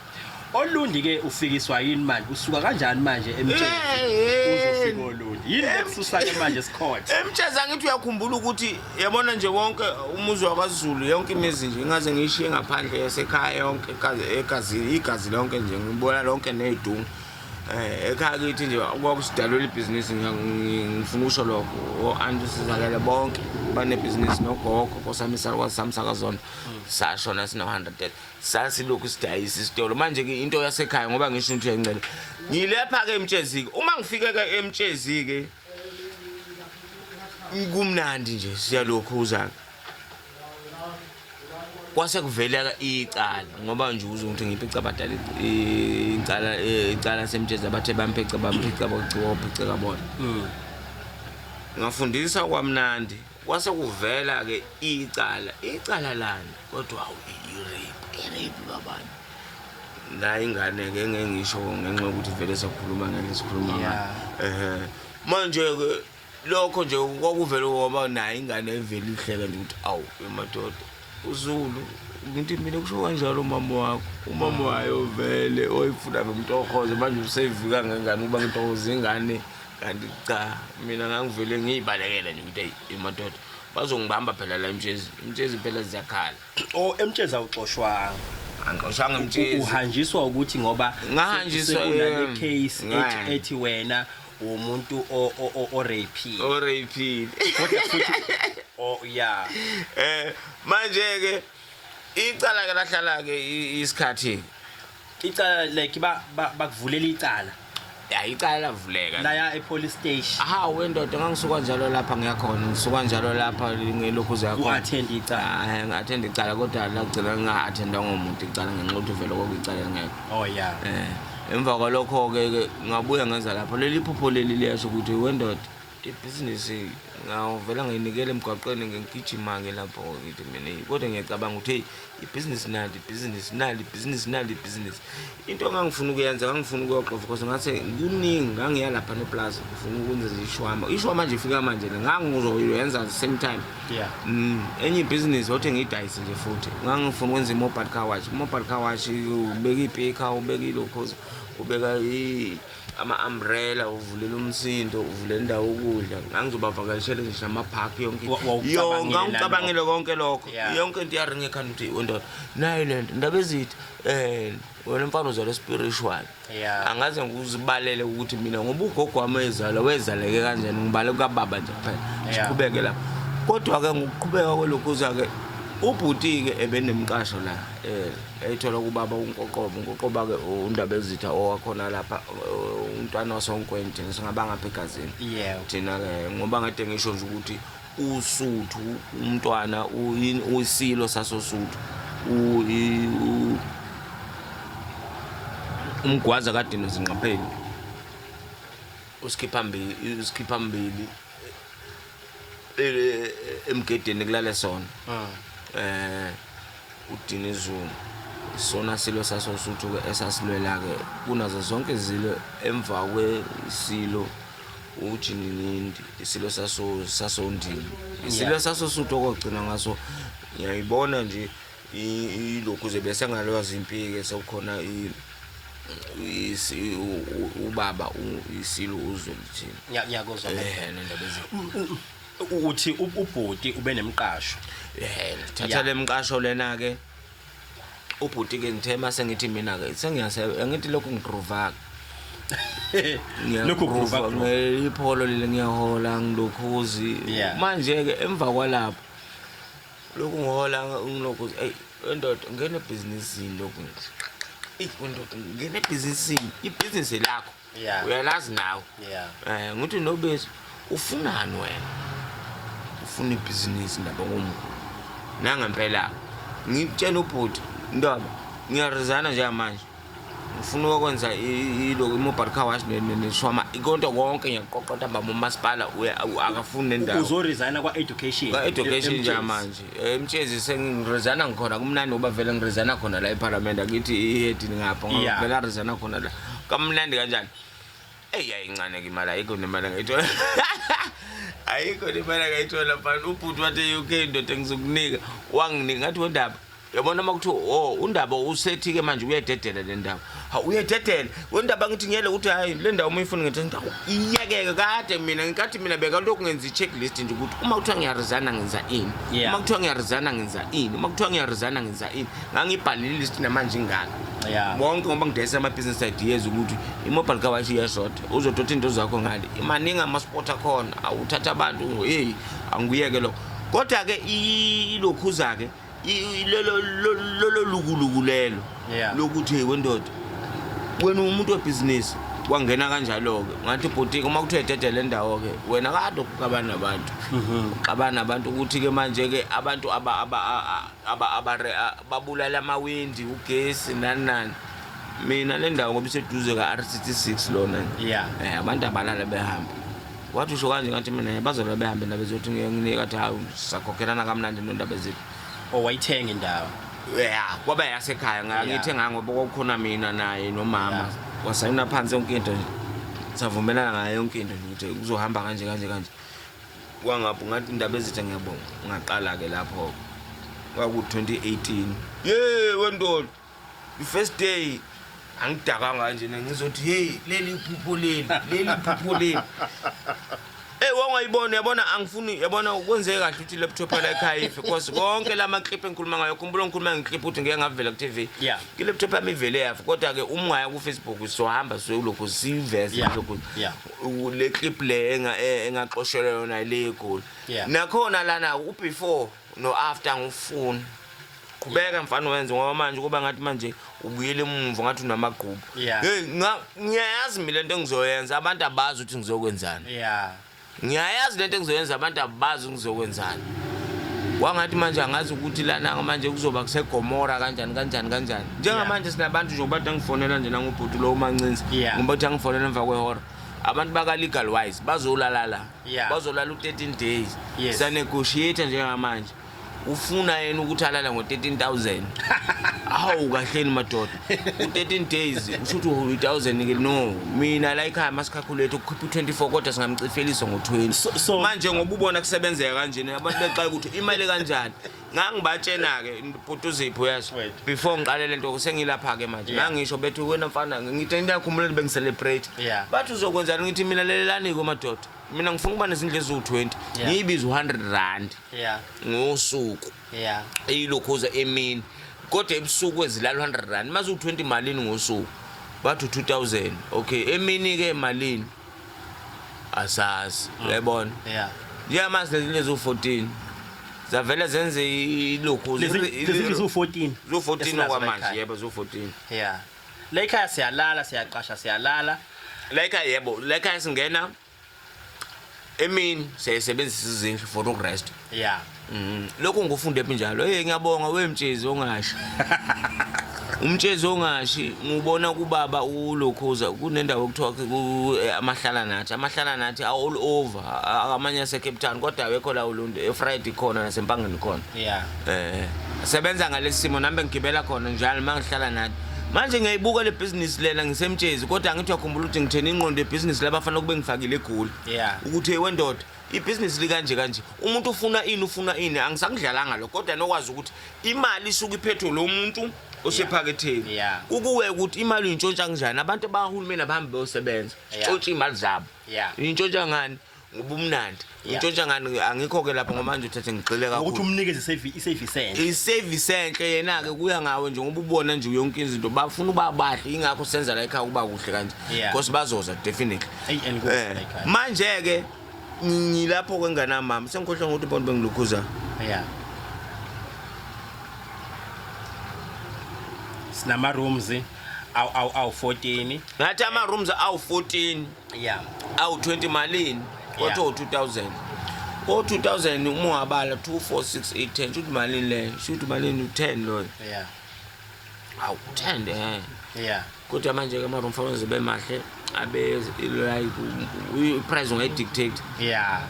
Olundi ke ufikiswa yini manje? Usuka kanjani manje emtshezi? Hey, Uzofika olundi. Yini ekususa ke manje sikhothe? Emtshezi angithi uyakhumbula ukuthi yabona nje wonke umuzi wakwaZulu, yonke imizi nje ingaze ngiyishiye ngaphandle yasekhaya, yonke egazini, igazi lonke nje ngibona lonke nezidungu. Ekhaya kithi nje kwakusidalula ibhizinisi, ngifuna ukusho lokho. O-anti sizakele bonke banebhizinisi, nogogo kosami, isakwazi sami sakazona sashona sino-100, sasilokhu sidayisa isitolo. Manje-ke into yasekhaya, ngoba ngisho ukuthi uyancela, ngilepha-ke emtshezi-ke. Uma ngifike-ke emtshezi-ke kumnandi nje, siyalokhuza. Kwase kuvela icala ngoba nje uzwe ukuthi ngiphica abadala icala, icala semtshezi abathe bamphica bamphica bogciwa bona. Ngafundisa kwamnandi, kwase kuvela ke icala, icala lani kodwa awu i-rape, i-rape kabani la ingane ke ngeke ngisho ngenxa yokuthi vele sakhuluma ngeke sikhuluma ngayo. Ehhe, manje ke lokho nje kwakuvele ngoba naye ingane evele ihleka nje ukuthi awu emadoda uZulu, ngithi mina kusho kanjalo umama wakho, umama wayo vele oyifuna bemtohoze manje usevika ngengane ukuba ngitohoza ingane, kanti cha mina ngangivele ngiyibalekele nje ukuthi eyi emadoda bazongibamba phela la eMtshezi, iMtshezi phela ziyakhala. O eMtshezi awuxoshwanga? Angixoshwanga eMtshezi. Uhanjiswa ukuthi ngoba Ngahanjiswa, sekunale case ethi wena umuntu o-rapile. O-rapile. Kodwa futhi oh yeah. Manje ke icala ke lahlala ke isikhathi. Icala like bakuvulela icala. Ya icala lavuleka. Laya e police station. Aha wendoda ngangisuka njalo lapha ngiyakhona, ngisuka njalo lapha ngelokhu zakhona. U-attend icala. Ah, ngi-attend icala kodwa lagcina nginga-attenda ngomuntu icala ngenxa yokuthi vele kwakuyicala elingekho. Oh yeah. Emva kwalokho ke ngabuya ngenza lapho leli phupho leli liyasho ukuthi wendoda ibhizinisi ngawuvela ngiyinikela emgwaqeni ngigijima ke lapho ngithi mina kodwa ngiyacabanga ukuthi hey ibhizinisi nali, ibhizinisi nali, ibhizinisi nali, ibhizinisi. Into engangifuna ukuyenza ngangifuna ukuyoxova because ngase kuningi ngangiya lapha neplaza ngifuna ukwenza nje ishwama. Ishwama nje ifika manje le ngangizoyenza the same time. Enye ibhizinisi othe ngiyidayise nje futhi ngangifuna ukwenza i-mobile car wash. I-mobile car wash ubeka ipika, ubeka ilokho, ubeka ama-umbrella, uvulela umsindo, uvulela indawo yokudla. Ngangizobavakashela nje nama-park yonke. Wawucabangile Yonke, nalokho? ngangicabangile konke lokho. Yonke into iyaringa ekhanda ukuthi wendoda nayo le nto indaba ezithi wena mfana uzalwa spiritual. Angaze ngikuzibalele ukuthi mina ngoba ugogo wami wezalwa wezaleke kanjani, ngibale kababa nje kuphela. Siqhubeke lapho. Kodwa ke ngokuqhubeka kwelokhuza ke ubhuti ke ebenemqasho la, eyithola kubaba uNkoqobo. uNkoqoba ke undaba ezitha owakhona lapha, umntwana wasoNkwente, thina singaba ngapha egazini. Thina ke ngoba ngade ngisho nje ukuthi uSuthu umntwana uyisilo sasoSuthu, umgwaza kaDino Zinqapheni, usikhipha mbili, usikhipha mbili emgedeni kulale sona. uDinizulu sona silo sasoSuthu ke esasilwela ke kunazo zonke izilo emva kwesilo uJininindi, isilo sasondini, isilo sasoSuthu okugcina ngaso. Ngiyayibona nje ilokhu ze bese ngalwazi impike sekukhona ubaba isilo uZwelithini. Ngiyakuzwa. Nendaba ezinye. Uthi ubhuti ube nemqasho. Thatha le mqasho lena ke. Ubhuti ke ngithe mase ngithi mina ke sengiyase ngithi lokhu ngigroova. Lokhu groova. Ipholo leli ngiyahola ngilokhuzi. Manje ke emva kwalapho lokhu ngihola ngilokhu hey ndoda ngene ebhizinisini lokhu. Ey ndoda ngene ebhizinisini, ibhizinisi lakho. Uyalazi nawe. Ngithi nobese ufunani wena? Ufuna ibhizinisi ndaba komkhulu. Nangempela ngitshela ubhuti ndaba ngiyarizana nje manje. Ngifuna ukwenza ilokhu i-mobile car wash neshwama. Ikonto konke ngiyaqoqota baba umasipala akafuni nendawo. Uzoresigna kwa-education. Kwa-education nje Mtshezi. manje. Mtshezi sengiresigna ngikhona kumnandi ngoba vele ngiresigna khona la eParliament akithi i-head ngapha ngoba vele aresigna khona la. Kamnandi kanjani? Eyi ayincane ke imali, ayikho nemali engayithola. Ayikho nemali engayithola mfana. Ubhuti wathi e-UK ndoda ngizokunika. Wanginika ngathi wendaba. Yabona uma kuthiwa, oh, undaba usethi ke manje uyededela le ndawo. Ha, uyededela. Wendaba ngithi ngiyele ukuthi hayi le ndawo uma uyifuna ngithi ndawo iyekeke kade mina ngenkathi mina bekalokhu ngenza i-checklist nje ukuthi uma kuthiwa ngiyarizana ngenza ini. Uma kuthiwa ngiyarizana ngenza ini. Uma kuthiwa ngiyarizana ngenza ini. Ngangibhalile i-list namanje ingaka. Bonke ngoba ngidayisa ama-business ideas ukuthi i-mobile car wash iyashota. Uzothatha into zakho ngale. Maningi ama-spot akhona. Awuthatha abantu, hey, angiyeke lokho. Kodwa ke ilokhuza ke lelo lolo lukuluku lelo lokuthi hey wendoda wena umuntu webhizinisi Kwangena kanjalo-ke, ngathi bhuti-ke uma kuthiwa idede le ndawo-ke wena kade uxabana nabantu, uxabana nabantu ukuthi-ke manje-ke abantu babulala amawindi, ugesi, nani nani. Mina le ndawo ngoba iseduze ka-R66 lona. Abantu abalala behamba. Wathi usho kanje, ngathi mina bazolala behambe indaba ezothi nginika, athi hawu sakhokhelana kamnandi nondaba eziphi. Oh, wayithenga indawo. Ya, kwaba yasekhaya, ngiyithenga ngoba kwakukhona mina naye nomama. Wasayina phansi yonke into nje. Savumelana ngayo yonke into nje ukuthi kuzohamba kanje kanje kanje. Kwangapho ngathi indaba ezitha ngiyabonga. Ngaqala ke lapho. Kwaku 2018. Yey wendoda. The first day angidakanga kanje ngizothi hey leli phupho leli, leli phupho leli. Wangayibona, yabona angifuni, yabona kwenzeke kahle ukuthi laptop la ekhaya ife, because konke lama clip engikhuluma ngayo, khumbula ngikhuluma ngeclip ukuthi ngeke ngavela ku TV. Ki laptop yami ivele yafa, kodwa ke uma ungaya ku Facebook sohamba soyulokhu siveze lokhu. Le clip le engaxoshelwa yona le eGoli. Nakhona lana u before no after ngifuna. Qhubeka mfana wenze, ngoba manje kuba ngathi manje ubuyele emuva ngathi unamagqubu. Hey, ngiyayazi mina lento engizoyenza, abantu abazi ukuthi ngizokwenzani. Ngiyayazi lento engizoyenza, abantu abazi ngizokwenzani. Kwangathi manje angazi ukuthi lana manje kuzoba kuseGomora kanjani kanjani kanjani. Njengamanje sinabantu nje ngoba ngifonela nje nangubhuti lo uMancinzi. Ngoba uthi angifonela emva kwehora. Abantu baka legal wise bazolala la. Bazolala u13 days. Sa negotiate njengamanje. Ufuna yena ukuthi alale ngo-13,000. Hawu kahleni madoda. U-13 days usho ukuthi u-1000 ke, no. Mina la ekhaya masikhakhulethe ukukhipha u-24 kodwa singamcifelisa ngo-20. Manje ngoba ubona kusebenzeka kanjena abantu bexaka ukuthi imali kanjani. Ngangibatshena ke bhuti uZipho yazi. Before ngiqale lento sengilapha ke manje. Ngangisho bethu wena mfana ngithi into yakhumbula bengicelebrate. Bathi uzokwenzani, ngithi mina lelelani ke madoda. Mina ngifuna ukuba nezindlu eziwu-20. Ngiyibiza u-100 rand. Ngosuku. Eyilokhuza emini. Kodwa ebusuku ezilala 100 rand. Mase u20 malini ngosuku? Bathi u2000. Okay, emini ke malini? Asazi. Uyayibona? Njengamanje lezi eziwu14. Zavele zenze ilokhu. Lezi ziwu14. Ziwu14 Esinazo la okwamanje, ekhaya. yebo ziwu14. La ekhaya siyalala, siyaqasha, siyalala. La ekhaya yebo, la ekhaya singena emini siyayisebenzisa izindlu for ukurest. Lokhu ngikufunde phi njalo? Hey ngiyabonga we Mtshezi ongashi. Umtshezi ongashi ngubona kubaba ulokhuza kunendawo okuthiwa amahlala nathi, amahlala nathi all over, amanye ase Cape Town kodwa awekho la uLundi, eFriday khona naseMpangeni khona. Sebenza ngalesi simo nami ngigibela khona njalo mangihlala nathi. Manje ngiyayibuka le business lena ngisemtshezi, kodwa angithi uyakhumbula ukuthi ngithene ingqondo yebusiness labafana kube ngifakile eGoli. Ukuthi hey wendoda ibhizinisi likanje kanje, umuntu ufuna ini, ufuna ini, angisakudlalanga lokho, kodwa nokwazi ukuthi imali isuke iphethwe lo muntu osephaketheni. Kukuwe ukuthi imali uyintshontsha kanjani, abantu abahulumeni abahambi beyosebenza, tshontsha imali zabo. Uyintshontsha ngani? Ngobumnandi. Uyintshontsha ngani? Angikho-ke lapho ngoba manje uthathe ngigxile kakhulu. Ukuthi umnikeze i-service enhle. I-service enhle yena-ke kuya ngawe nje ngoba ubona nje yonke izinto bafuna uba bahle, ingakho senza la ekhaya kuba kuhle kanje. Because bazoza definitely. Eyi, and kuhle la ekhaya. Manje-ke ngilapho kwenganamama sengikhohlwa ngokuthi bona bengilukhuza. Sinama rooms awu 14. Ngathi ama rooms awu 14. Awu 20 malini? Kodwa 2000. Ko 2000 uma ungabala 2 4 6 8 10 shuthi malini leyo? Shuthi malini u10 loyo? Awu 10. Kodwa manje ke ama room fanele zibe mahle abe like i-price ungayidictate.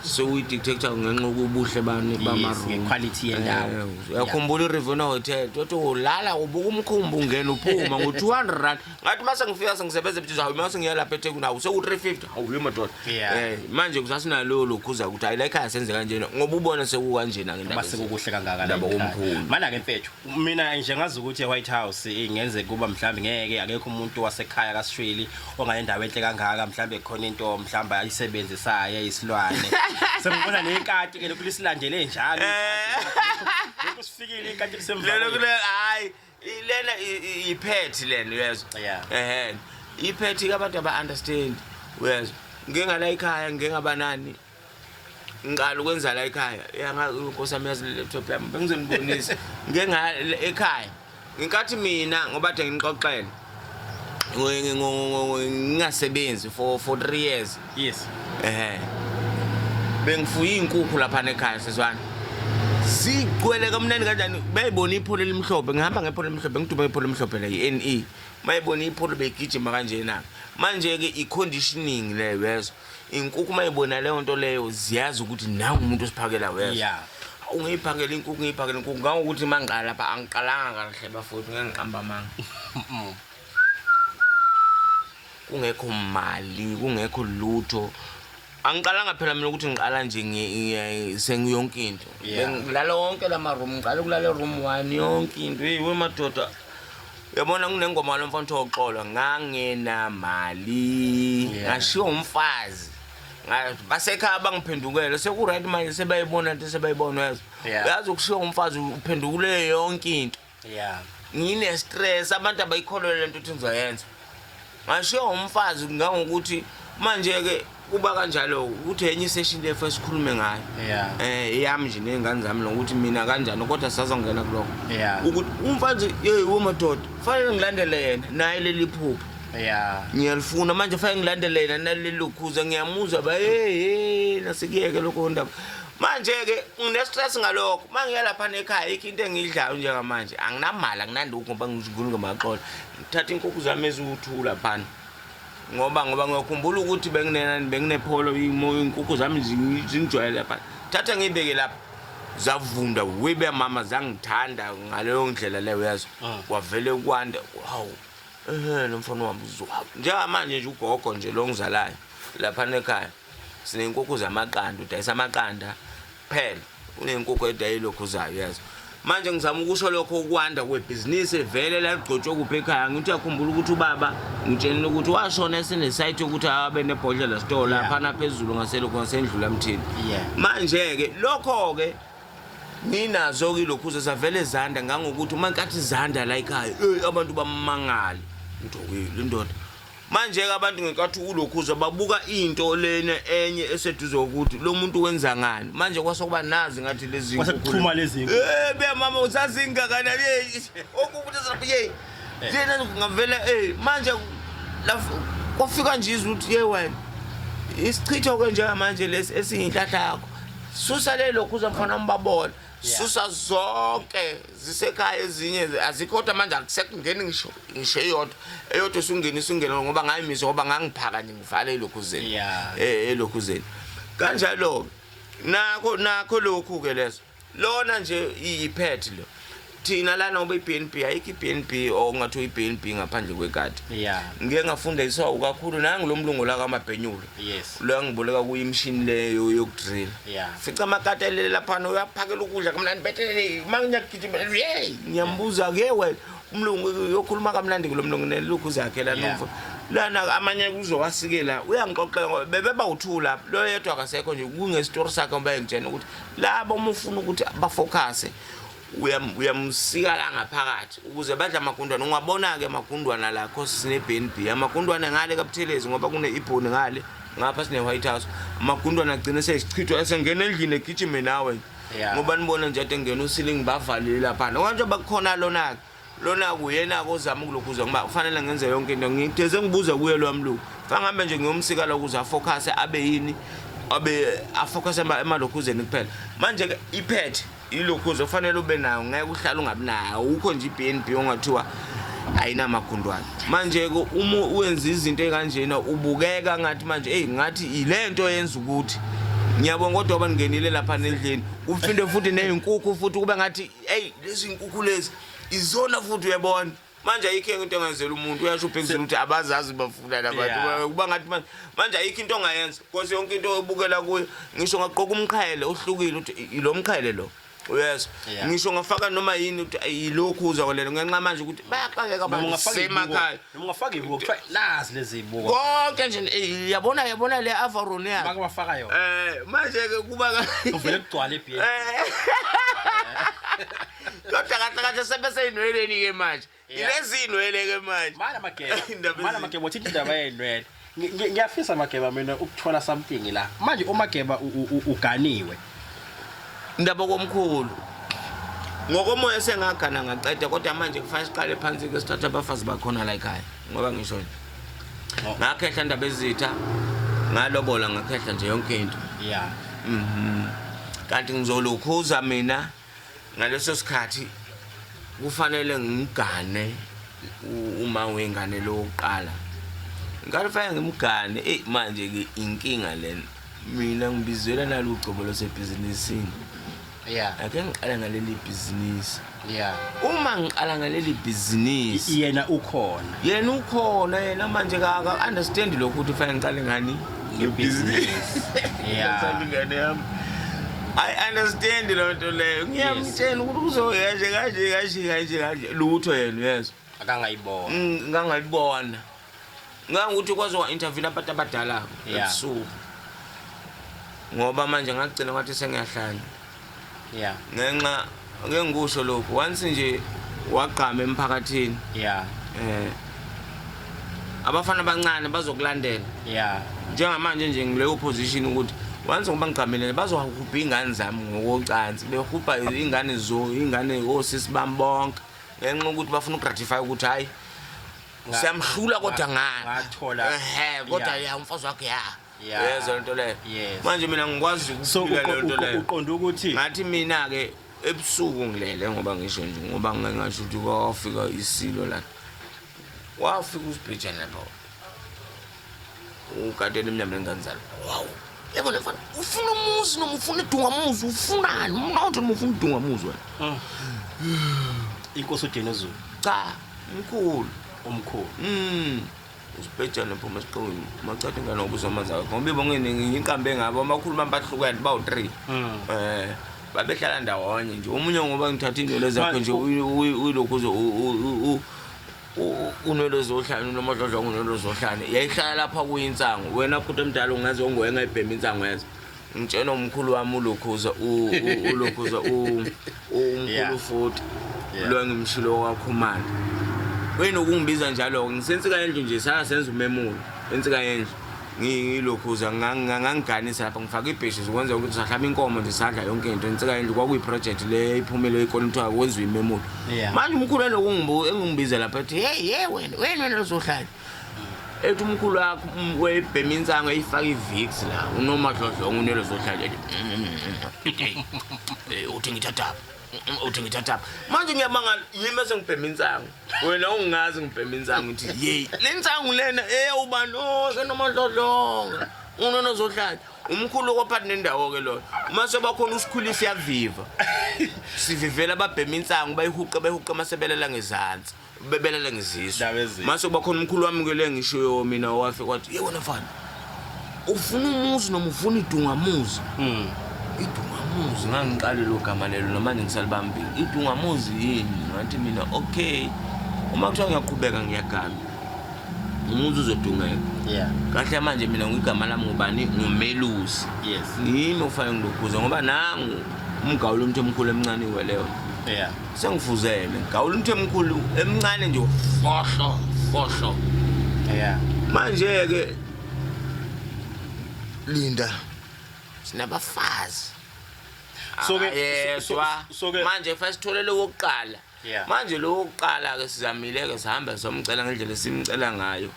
So uyidictate ngenxa yobuhle bani bama Yes, room. ngequality yendawo. Uyakhumbula i-Riviera Hotel, uthi ulala ubuka umkhumbi ungena uphuma ngo 200 rand. Ngathi mase ngifika sengisebenza eBhithiza, hawu mase ngiya lapha eThekwini, hawu seku 350. Hawu yima madoda. Manje kusasinalo lokhuza ukuthi hayi la ekhaya senze kanjena ngoba ubona sekukanjena ke indaba. Mase kukuhle kangaka la Indaba ekhaya. komkhulu. Mana ke mfethu, mina nje ngazi ukuthi eWhite House ingenze kuba mhlambi ngeke akekho umuntu wasekhaya kaSweli onganendawo enhle kangaka, mhlambe khona into mhlambe ayisebenzisayo eyisilwane. Sengibona nekati ke lokhu lisilandele njalo. Lokhu sifikile ikati lisemva. Lelo kule hayi lena ipet lena uyezwa. Ipet ke abantu aba understand uyezwa. Ngike ngala ekhaya ngike ngabanani. Ngiqala ukwenza la ekhaya. Yanga inkosi yami yazi le laptop yami bengizonibonisa. Ngike nga ekhaya. Ngenkathi mina ngoba kade ngixoxele. Ngingasebenzi for 3 years. Yes. Ehhe. Bengifuye izinkukhu lapha ekhaya sezwana. Sigcwele kamnandi kanjani bayibona ipholo elimhlophe ngihamba ngepholo elimhlophe ngiduma ngepholo elimhlophe la i-NE. Mayibona ipholo begijima kanjena. Manje ke i-conditioning leyo yezwa. Inkukhu mayibona leyo nto leyo ziyazi ukuthi nangu umuntu osiphakela wezwa. Yeah. Ungiyiphakela inkukhu ngiyiphakela inkukhu ngangokuthi mangiqala lapha angiqalanga kahle bafowethu ngeke ngiqamba amanga. Kungekho mali kungekho lutho. Angiqalanga phela mina ukuthi ngiqala nje sengiyonke into. Yeah. Bengilala wonke lama room ngiqala ukulala room 1 yonke into. Hey we madoda. Uyabona kunengoma lo mfana oxolo ngangena mali Yeah. ngashiya umfazi. Basekhaya bangiphendukele seku right manje sebayibona into sebayibona yazi. Yeah. Uyazi ukushiya umfazi uphendukule yonke into. Yeah. Ngine stress abantu abayikholelwa lento ukuthi ngizoyenza. Ngashiya umfazi ngangokuthi manje ke kuba kanjalo ukuthi enye session le first sikhulume ngayo. Yeah. Yami nje nezingane zami nokuthi mina kanjani kodwa sazongena kuloko. Yeah. Ukuthi umfazi hey wemadoda fanele ngilandele yena naye leli phupho. Yeah. Ngiyalifuna manje fanele ngilandele yena naleli lokhuza ngiyamuzwa ba hey hey nasikiyeke lokho ndaba. Manje ke ngine stress ngalokho mangiya lapha ekhaya ikho into engiyidlayo njengamanje anginamali anginanduku ngoba ngizigula ngamaxolo ngithatha inkukhu zami eziwuthula phana ngoba ngiyakhumbula ukuthi benginenani benginepholo inkukhu zami zingijwayele lapha thatha ngiyibeke lapha zavunda wibe mama zangithanda ngaleyo ndlela leyo yazo kwavele kwanda hawu lo mfana wami uzwa njengamanje nje ugogo nje lo ngizalayo lapha ekhaya sinenkukhu zamaqanda udayisa amaqanda kuphela unenkukhu edayilokhu zayo yazo manje ngizama ukusho lokho ukwanda kwebhizinisi vele lagcotshwe kuphi ekhaya ngithi uyakhumbula ukuthi ubaba ngitshenile ukuthi washona esine-site yokuthi abe nebhodlela store laphana phezulu ngaselokhu ngasendlula mthini. Yeah. Manje ke lokho ke nginazo ke lokhu zavele zanda ngangokuthi uma nkathi zanda la ekhaya abantu bamangala ngithi le ndoda manje ke abantu ngenkathi ulokhuza babuka into lena enye eseduze ukuthi lo muntu wenza ngani manje kwasokuba nazi ngathi lezi Kwase kuchuma lezi nkukhu. Be mama usazingakanani okuthi lapha hey lena ngavela manje kwafika nje izwi ukuthi ye wena isichitho ke njengamanje lesi esiyinhlahla yakho susa lelo khuza mfana mbabona susa zonke zisekhaya ezinye azikho kodwa manje akusekungeni ngisho eyodwa usungena ngoba ngayimisa ngoba ngangiphaka nje ngivale elokhuzeni elokhuzeni kanjalo nakho lokhu ke leso lona nje iyiphethe lo thina lana ngoba iBNB ayikho iBNB ongathi iBNB ngaphandle kwekati. Yeah. Ngike ngafundiswa kakhulu nangu lo mlungu la kaMabhenyulo. Yes. Lo ngiboleka kuyimshini leyo yokudrill. Yeah. Fica amakatelele lapha uyaphakela ukudla kamnandi bethe mangiyagijima hey ngiyambuza ke wena umlungu uyokhuluma kamnandi kulo mlungu nelukhu zakhe la nomfo. Lana amanye kuzowasikela uyangixoxela ngoba bebeba uthula lo yedwa akasekho nje kungestory sakhe ngoba engitshena ukuthi labo uma ufuna ukuthi bafocus uyamsika la ngaphakathi ukuze badla amagundwana ungabona ke amagundwana la cause sine BNB amagundwana ngale kaButhelezi ngoba kune ibhoni ngale ngapha sine White House amagundwana agcine sesichithwa esengena endlini egijime nawe ngoba nibona nje ade ngena usiling bavalile lapha manje bakhona lona lona kuyena kozama ukulokhuza ngoba kufanele ngenze yonke into ngitheze ngibuza kuye lo mlungu fangambe nje ngiyomsika lo ukuze afocus abe yini abe afocus emalokhuzeni kuphela manje ke iphethe ilokhuzo kufanele ube nayo ngeke uhlale ungabi nayo ukho nje iBNB ongathiwa ayinamagundwana manje ke uma wenza izinto ekanjena ubukeka ngathi manje hey ngathi ilento yenza ukuthi ngiyabonga kodwa abangenile lapha endlini uphinde futhi nezinkukhu futhi kube ngathi hey lezi inkukhu lezi izona futhi uyabona manje ayikho into engenzela umuntu uyasho ubhekisela ukuthi abazazi bafuna labantu kuba ngathi manje ayikho into ongayenza because yonke into obukela kuyo ngisho ngaqoka umqhele ohlukile ukuthi ilo mqhele lo uyezwa ngisho ngafaka noma yini ukuthi yilokhu uza kwalelo ngenxa manje ukuthi bayaqakeka abantu semakhaya noma ungafaka ibuko kuthiwa nazi lezi ibuko konke nje yabona le Avaron yakhe bake bafaka yona manje ke kuba uvele kugcwala eBN kodwa kahle sebeseyinweleni ke manje ilezinwele ke manje mana mageba uthi indaba yenwele ngiyafisa Mageba mina ukuthola something la manje uMageba uganiwe indaba komkhulu Ngokomoya sengagana ngaqeda, kodwa manje kufanele siqale phansi ke sithathe abafazi bakhona la ekhaya, ngoba ngisho nje ngakhehla ndaba ezitha, ngalobola, ngakhehla nje yonke into. Kanti ngizolukhuza mina ngaleso sikhathi kufanele ngimgane uma wengane lokuqala, ngikade fanele ngimgane. Eyi, manje ke inkinga lena, mina ngibizela nalugcobo losebhizinisini. Ake ngiqale ngaleli bhizinisi. Uma ngiqala ngaleli bhizinisi, yena ukhona. Yena ukhona, yena manje ka understand lokhu ukuthi fanele ngiqale ngani. Ngebhizinisi. Ingane yami, I understand leyo nto leyo, ngiyamtshela ukuthi kuzoya nje kanje kanje kanje kanje, lutho yena uyezwa. Akangayibona. Ngangalibona ngangukuthi kwaze wa-interview abantu abadala ebusuku, ngoba manje ngagcina ngathi sengiyahlanya ngenxa ake ngikusho lokhu, once nje wagqama emphakathini, abafana abancane bazokulandela. Njengamanje nje ngileyo position ukuthi once ngoba ngigqamile bazohubha iy'ngane zami ngokocansi, behubha iy'ngane zo iy'ngane osisi bami bonke, ngenxa yokuthi bafuna uku-gratify ukuthi hhayi, siyamhlula kodwa ngani. Ngathola. Ehe, kodwa ya, umfazi wakhe ya. Yezwa lento leyo. Yes. Manje mina ngikwazi So ukuphila leyo nto leyo. Uqonda ukuthi Ngathi mina-ke ebusuku ngilele, ngoba ngisho nje, ngoba ngingasho ukuthi kwafika isilo la, wafika usibhejane lapha, ukatela emnyama lengane zalo. Wawu, yebo le mfana ufuna umuzi noma ufuna idungamuzi, ufunani umnotho noma ufuna idungamuzi wena? Inkosi uDinuzulu? Cha, mkhulu. Umkhulu. Usibhejane phuma esiqewini macatha ingane ngobuza amanzi akho, ngoba ibongeni ngiqambe ngabo amakhulu bami bahlukene bawu-three. Babehlala ndawonye nje, omunye ngoba ngithatha iy'nwele zakhe nje, uyilokhu uze unwele zohlane, unomadlodlo unwele zohlane, yayihlala lapha kuyinsangu. Wena futhi omdala ungaze unguwe ngayibhema insangu, yezo ngitshela umkhulu wami ulokhuza ulokhuza umkhulu futhi lo engimshilo wakwaKhumalo wena ukungibiza njalo ngisensika yendlu nje, saya senza umemulo ensika yendlu, ngilokhuza ngangiganisa lapha, ngifaka ibheshi zikwenza ukuthi sahlaba inkomo nje, sadla yonke into ensika yendlu. Kwakuyi-project le iphumile ikhona kuthiwa kwenziwa imemulo. Manje umkhulu eloku engibiza lapha ethi, "Hey, ye wena, wena, wena uzohlala," ethi umkhulu wakho wayebhema insango, eyifaka i-Vicks la, unomadlodlongo unelo zohlala, ethi, "Hey, uthi ngithathaphi? Uthi ngithathaphi?" Manje ngiyamangala, yimi esengibhema insango, wena ungazi ngibhema insango. Ngithi, "Yeyi, le nsangu lena eyawubani?" "Oh, senomadlodlongo unonozohlala umkhulu kophathi nendawo-ke loyo." Uma sebakhona usikhulisa iyaviva, sivivela ababhema insangu, bayihuqe bayihuqe, masebelela ngezansi, bebelela ngezisu. Ndaba ezinhle. Mase kuba khona umkhulu wami ke le ngisho mina, wafika wathi, "Ye wena mfana, ufuna umuzi noma ufuna idungamuzi?" Idungamuzi, ngangiqale lo gama lelo namanje ngisalibambile. Idungamuzi yini? Ngathi mina, okay, uma kuthiwa ngiyaqhubeka ngiyagana, umuzi uzodungeka. Kahle, manje mina ngigama lami ngubani? Ngumelusi. Yimi ofanele ngilokhuze, ngoba nangu umgawulo umuntu omkhulu emncane iweleyo. Sengifuzele ngigawula umuntu emkhulu emncane nje, fohlo fohlo. Manje ke linda, sinabafazi. Yedwa. Manje kufanele sithole lo wokuqala. Manje lo wokuqala ke sizamile ke, sihambe somcela ngendlela esimcela ngayo,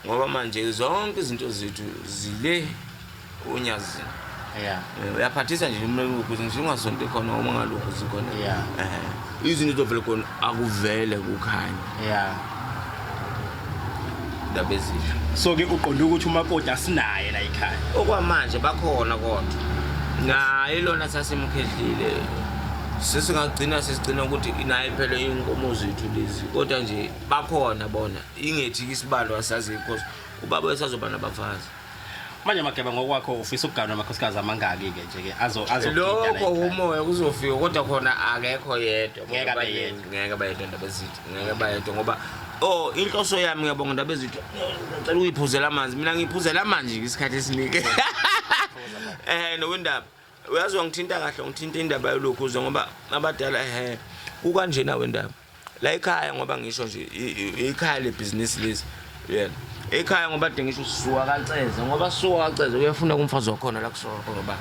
ngoba manje zonke izinto zethu zile unyazini. Uyaphathisa nje ukuze ngisho ungasonto khona, uma ngalokhu zikhona. Izinto zovele khona, akuvele kukhanya. Indaba ezinhle. So ke uqonda ukuthi umakoti asinaye la ekhaya? Okwamanje bakhona, kodwa naye lona sasimkhehlile, sesingagcina sesigcina ukuthi naye phela iy'nkomo zethu lezi, kodwa nje bakhona bona, ingethi isibalo asazi because ubaba wesazoba nabafazi. Manje Mageba, ngokwakho ufisa ukuganwa amakhosikazi amangaki-ke nje ke azogida la Lokho ekhaya? umoya kuzofika, kodwa khona akekho yedwa. Ngeke abe yedwa. Ngeke abe yedwa, ndaba ezithi ngeke abe yedwa, ngoba oh, inhloso yami, ngiyabonga ndaba ezithi, ngicela ukuyiphuzela amanzi, mina ngiyiphuzela amanzi nje isikhathi esiningi. Nowendaba uyazi wangithinta kahle, ngithinta indaba yolokhu uze ngoba abadala kukanjena wendaba la ekhaya, ngoba ngisho nje ikhaya lebhizinisi lezi yena. Ekhaya ngoba de ngisho sisuka kaCeze, ngoba sisuka kaCeze uyafuna kumfazi wakhona la kusuka khona ba.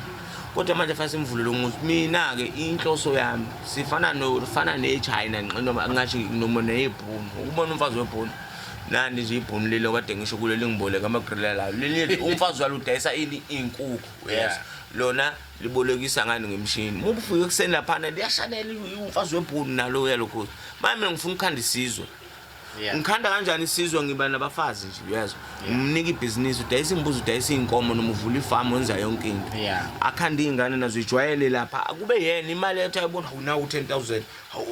Kodwa manje fanele simvulele umuzi. Mina-ke inhloso yami sifana nofana neChina noma ngasho noma neBhunu. Ukubona umfazi weBhunu nandi nje ibhunu lelo kade ngisho kuleli ngiboleka amagrila layo. Leli umfazi walo udayisa ini iy'nkukhu, yes. Lona libolekisa ngani ngemishini. Uma ufika ekuseni laphana liyashanela umfazi webhunu nalo uyalokhu. Manje mina ngifuna ukukhanda isizwe. Ngikhanda kanjani isizwe ngiba nabafazi nje uyezwa. Ngimnika ibhizinisi udayisa imbuzi udayisa iy'nkomo noma uvula ifamu wenza yonke into. Akhanda iy'ngane nazo ijwayele lapha kube yena imali ethi ayibona unawo u-10 000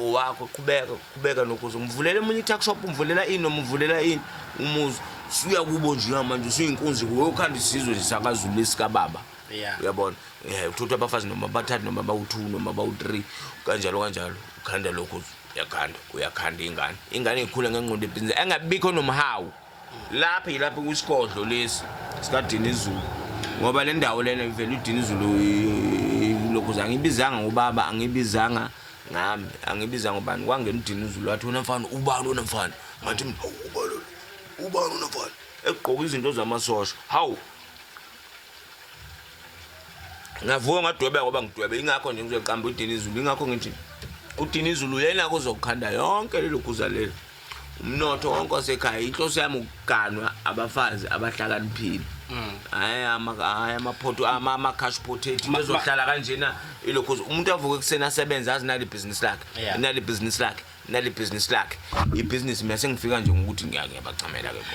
owakho qhubeka qhubeka nokho umvulela emunye i-tuck shop umvulela ini noma umvulela ini umuzi suya kubo nje manje usuyinkunzi uyokhanda isizwe nje sakaZulu lesikababa. Uyabona uthatha abafazi noma bathathu noma bawu-2 noma bawu-3 kanjalo kanjalo ukhanda lokho uyakhanda uyakhanda ingane ingane ikhula ngengqondo ebhizinisi engabikho nomhawu lapha yilapho kwisigodlo lesi sikaDinizulu ngoba le ndawo lena ivele uDinizulu lokhu angibizanga ngobaba angibizanga ngami angibizanga ubani kwangena uDinizulu wathi wena mfana ubani wena mfana ngathi mina hawu ubani ubani wena mfana egqoka izinto zamasosha hawu ngavuka ngadweba ngoba ngidwebe ingakho nje ngizoqamba uDinizulu ingakho ngithi uDinizulu yena kuzokhanda yonke lelo guza lelo umnotho wonke wasekhaya inhloso yami ukuganwa abafazi abahlakaniphile hayi hayi amaphotho ama cash potato ezohlala kanjena ilokhu umuntu avuke ekuseni asebenze azi nali business lakhe nali business lakhe nali business lakhe ibhizinisi mina sengifika nje ngokuthi ngiyabachamela ke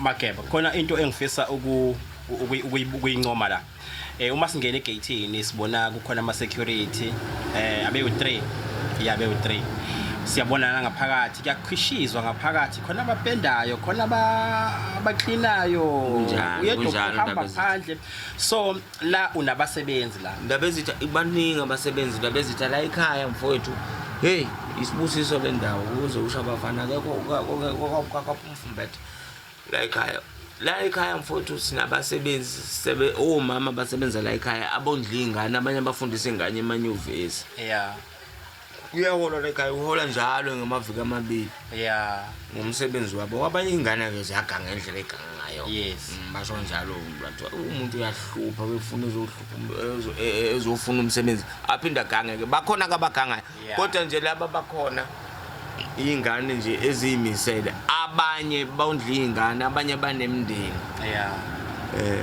Mageba khona into engifisa ukuyincoma la uma singena egateini sibona kukhona ama security abewu3 abewu3 siyabona ngaphakathi kuyakhwishizwa ngaphakathi khona abapendayo khona abaklinayo uyedwa uhamba phandle so la unabasebenzi la Ndabezitha baningi abasebenzi Ndabezitha la ekhaya mfowethu hey isibusiso le ndawo ukuze usho abafana akekho kwakapumfumbethe la ekhaya la ekhaya mfowethu sinabasebenzi sebe omama abasebenza la ekhaya abondla iy'ngane abanye abafundisa iy'ngane emanyuvesi uyahola la ekhaya uhola njalo ngamaviki amabili ngomsebenzi wabo abanye iy'ngane-ke ziyaganga ngendlela eganga ngayo basho njalo umuntu uyahlupha befuna ezofuna umsebenzi aphinde agange-ke bakhona-ke abagangayo kodwa nje laba bakhona iy'ngane nje eziyimisele abanye bondla iy'ngane abanye banemindeni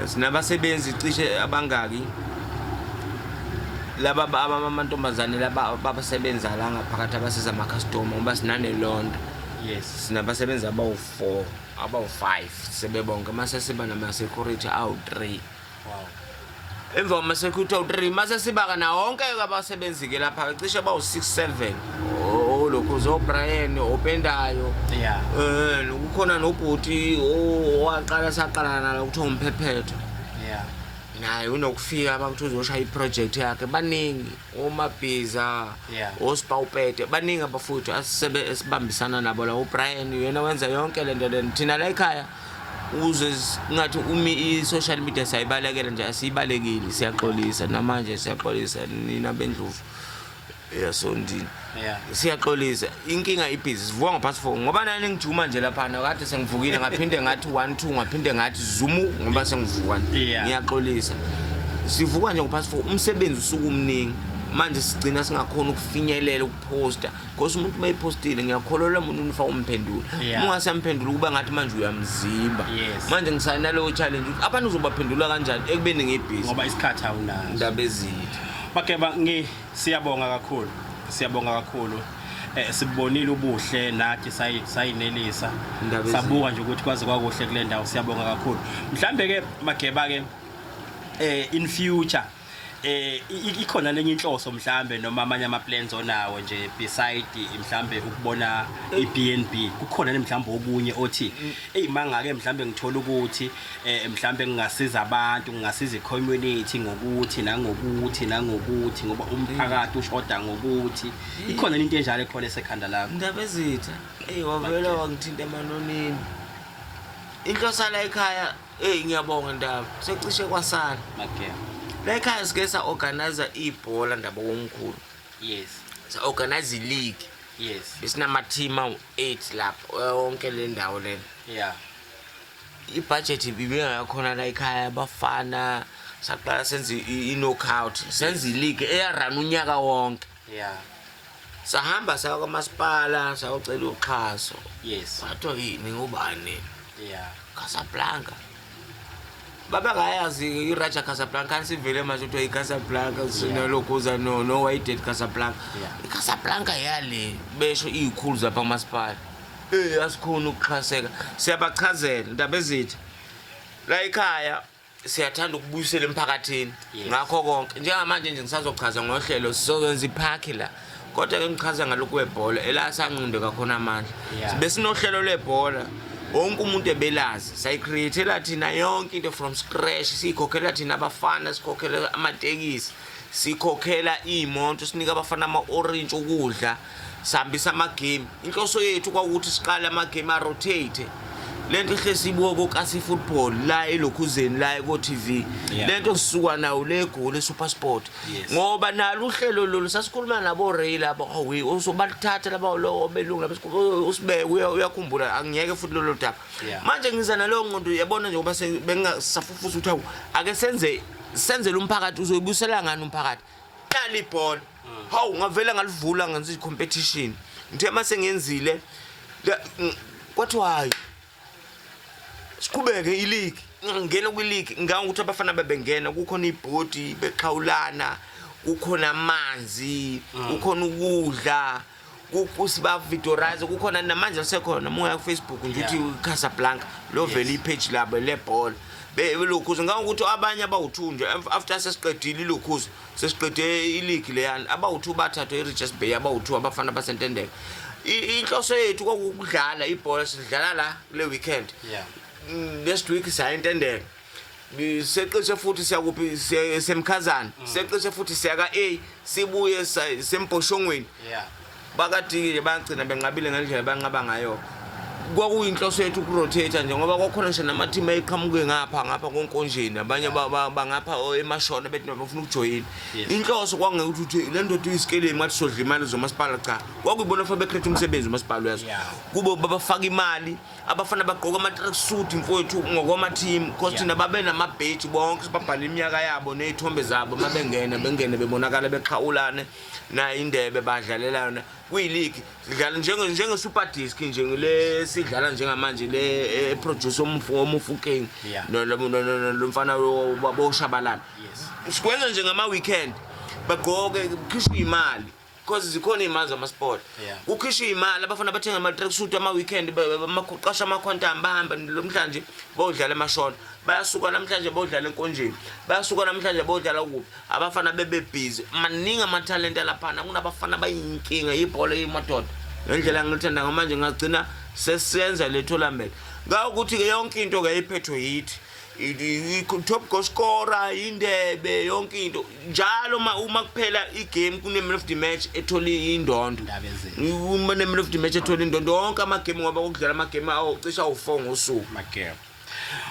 sinabasebenzi cishe abangaki laba amantombazane laba abasebenza la ngaphakathi abasiza amakhastoma ngoba sinanelonto sinabasebenzi abawu-4 abawu-5 sebebonke mase siba nama-security awu-3 emva kwama-security awu-3 mase sibaka nawo wonke-ke abasebenzi-ke lapha cishe bawu-6 7 olokhu zo-Brian opendayo kukhona nobhuti owaqala saqala nalo kuthiwa umphephetho naye unokufika abakuthi uzoshaya iproject yakhe baningi omabhiza osipawupete baningi abafowethu asisebe esibambisana nabo la uBrian yena wenza yonke lento lena thina la ekhaya uze ngathi umi i-social media siyayibalekela nje asiyibalekile siyaxolisa namanje siyaxolisa nina bendlovu yasondini siyaxolisa inkinga ibhizi sivuka ngaphansi 4 ngoba nani ngijuma nje laphana kade sengivukile ngaphinde ngathi 1 2 ngaphinde ngathi zumu ngoba sengivuka ngiyaxolisa sivuka nje ngaphansi 4 umsebenzi usuku umningi manje sigcina singakhona ukufinyelela ukuposta because umuntu mayipostile ngiyakholelwa umuntu ufa umphendula uma ungasamphendula kuba ngathi manje uyamzimba manje ngisayina leyo challenge ukuthi abantu uzobaphendula kanjani ekubeni ngibhizi ngoba isikhathi awunaso Ndabezitha Mageba siyabonga kakhulu siyabonga kakhulu sibonile ubuhle nathi sayinelisa sabuka nje ukuthi kwaze kwakuhle kule ndawo siyabonga kakhulu mhlambe ke Mageba ke in future ikhona lenye inhloso mhlambe noma amanye ama plans onawo nje beside mhlambe ukubona iBNB kukhona mhlambe okunye othi hey mangake mhlambe ngithola ukuthi mhlambe ngingasiza abantu ngingasiza icommunity ngokuthi nangokuthi nangokuthi ngoba umphakathi ushoda ngokuthi ikhona into enjalo ekhona esekhanda lakho Ndabezitha hey wavela wangithinta emanonini inhloso la ekhaya hey ngiyabonga ndaba secishe kwasala Mageba la ekhaya sike sa-organize ibhola ndaba komkhulu sa organize i-league besinama team awu-8 lapho yonke le ndawo lena Ibudget ibingakhona la ekhaya, abafana saqala senze i-knockout, senze i-league eyarun unyaka wonke. Sahamba saya kwamasipala, sayocela uxhaso. Kwathiwa yini, ngubani? Casablanca. Babengayazi i-Raja Casablanca, ansivele manje kuthiwa i-Casablanca sinolokuza no Wydad Casablanca. I-Casablanca yale besho iy'khulu zapha kumasipala. Asikhona ukuxhaseka. Siyabachazela indaba ezithi la ekhaya siyathanda ukubuyisela emphakathini. Ngakho konke njengamanje nje ngisazochaza ngohlelo, sizokwenza iphakhi la, kodwa ke ngichaza ngalokhu kwebhola ela sanqundeka khona amandla. Besinohlelo lwebhola, wonke umuntu ebelazi, sayicreatela thina yonke into from scratch, siyikhokhela thina abafana, sikhokhela amatekisi, sikhokhela iy'moto, sinika abafana ama-orange, ukudla, sihambisa amagame. Inhloso yethu kwakuthi siqale amagame arotate, lento ehle siyibuka kokasi football la elokhuzeni la ko-TV. Lento sisuka nayo le Egoli eSuperSport. Ngoba nalo uhlelo lolu sasikhuluma nabo Ray labo, awu usobalithatha laba lo belungu laba, usibeke uyakhumbula, angiyeke futhi lolo daba. Manje ngiza naleyo ngqondo, yabona, njengoba bengasafufusa ukuthi awu ake senze, senzele umphakathi, uzoyibuyisela ngani umphakathi nali ibhola. Hawu, ngavela ngalivula, ngenza i-competition. Ngithe mase ngenzile kwathiwa hayi, siqhubeke i-league. Ngingena kwi-league ngangokuthi abafana bebengena, kukhona ibhodi bexhawulana, kukhona amanzi, kukhona ukudla, sibavidorize, kukhona namanje lisekhona uma uya ku-Facebook nje uthi Casablanca lo vele ipage labo lebhola belokhuza ngangokuthi abanye abawu-two nje after sesiqedile ilokhuza, sesiqede i-league leyana, abawu-two bathathwe i-Richards Bay, abawu-two abafana basentendeka. Inhloso yethu kwakukudlala ibhola, sidlala la kule weekend. Next week siya entendeka, seqishe futhi siyakuphi, semkhazana, seqishe futhi siya ka-A, sibuye sembhoshongweni. Bakadiki nje bagcina benqabile ngendlela banqaba ngayo. Kwakuyinhloso yethu ukurotate nje, ngoba kwakhona nje namathimu ayeqhamuke ngapha ngapha konkonjeni, abanye bangapha emashona bethi bafuna ukujoyina. Inhloso kwangekuthi uthi le ndoda uyisikelemu ngathi sodla imali zomasipala, cha, kwakuyibona fanele becreate umsebenzi umasipala uyazo. Kube babafaka imali, abafana bagqoka ama-tracksuit mfowethu ngokwama-team, cause thina babe namabheji bonke, sibabhale iminyaka yabo ney'thombe zabo, uma bengena bengene bebonakala bexhawulane nayo indebe badlalela yona kuyiligi, sidlala njenge-super disc nje le sidlala njengamanje le eproduce oMofokeng lo mfana boshabalala. Sikwenza nje ngama-weekend, bagqoke, kukhishwe imali because zikhona iy'mali zama-sport. Kukhishwe imali, abafana bathenga ama-tracksuit, ama-weekend qasha ama-Quantum, bahambe namhlanje bodlala emashona, bayasuka namhlanje bodlala enkonjeni, bayasuka namhlanje bodlala kuphi, abafana bebe busy. Maningi amathalente alaphana, kunabafana bayinkinga ibhola yemadoda ngendlela ngilithanda ngamanje. Ngagcina sesiyenza le tournament ngakuthi-ke yonke into-ke iphethwe yithi, top goal scorer, indebe, yonke into njalo. Uma kuphela igame kune-man of the match ethola indondo. Indaba ezinhle. Uma ne-man of the match ethola indondo wonke amagame, ngoba kokudlala amagame awu cishe awu-4 ngosuku. Mageba.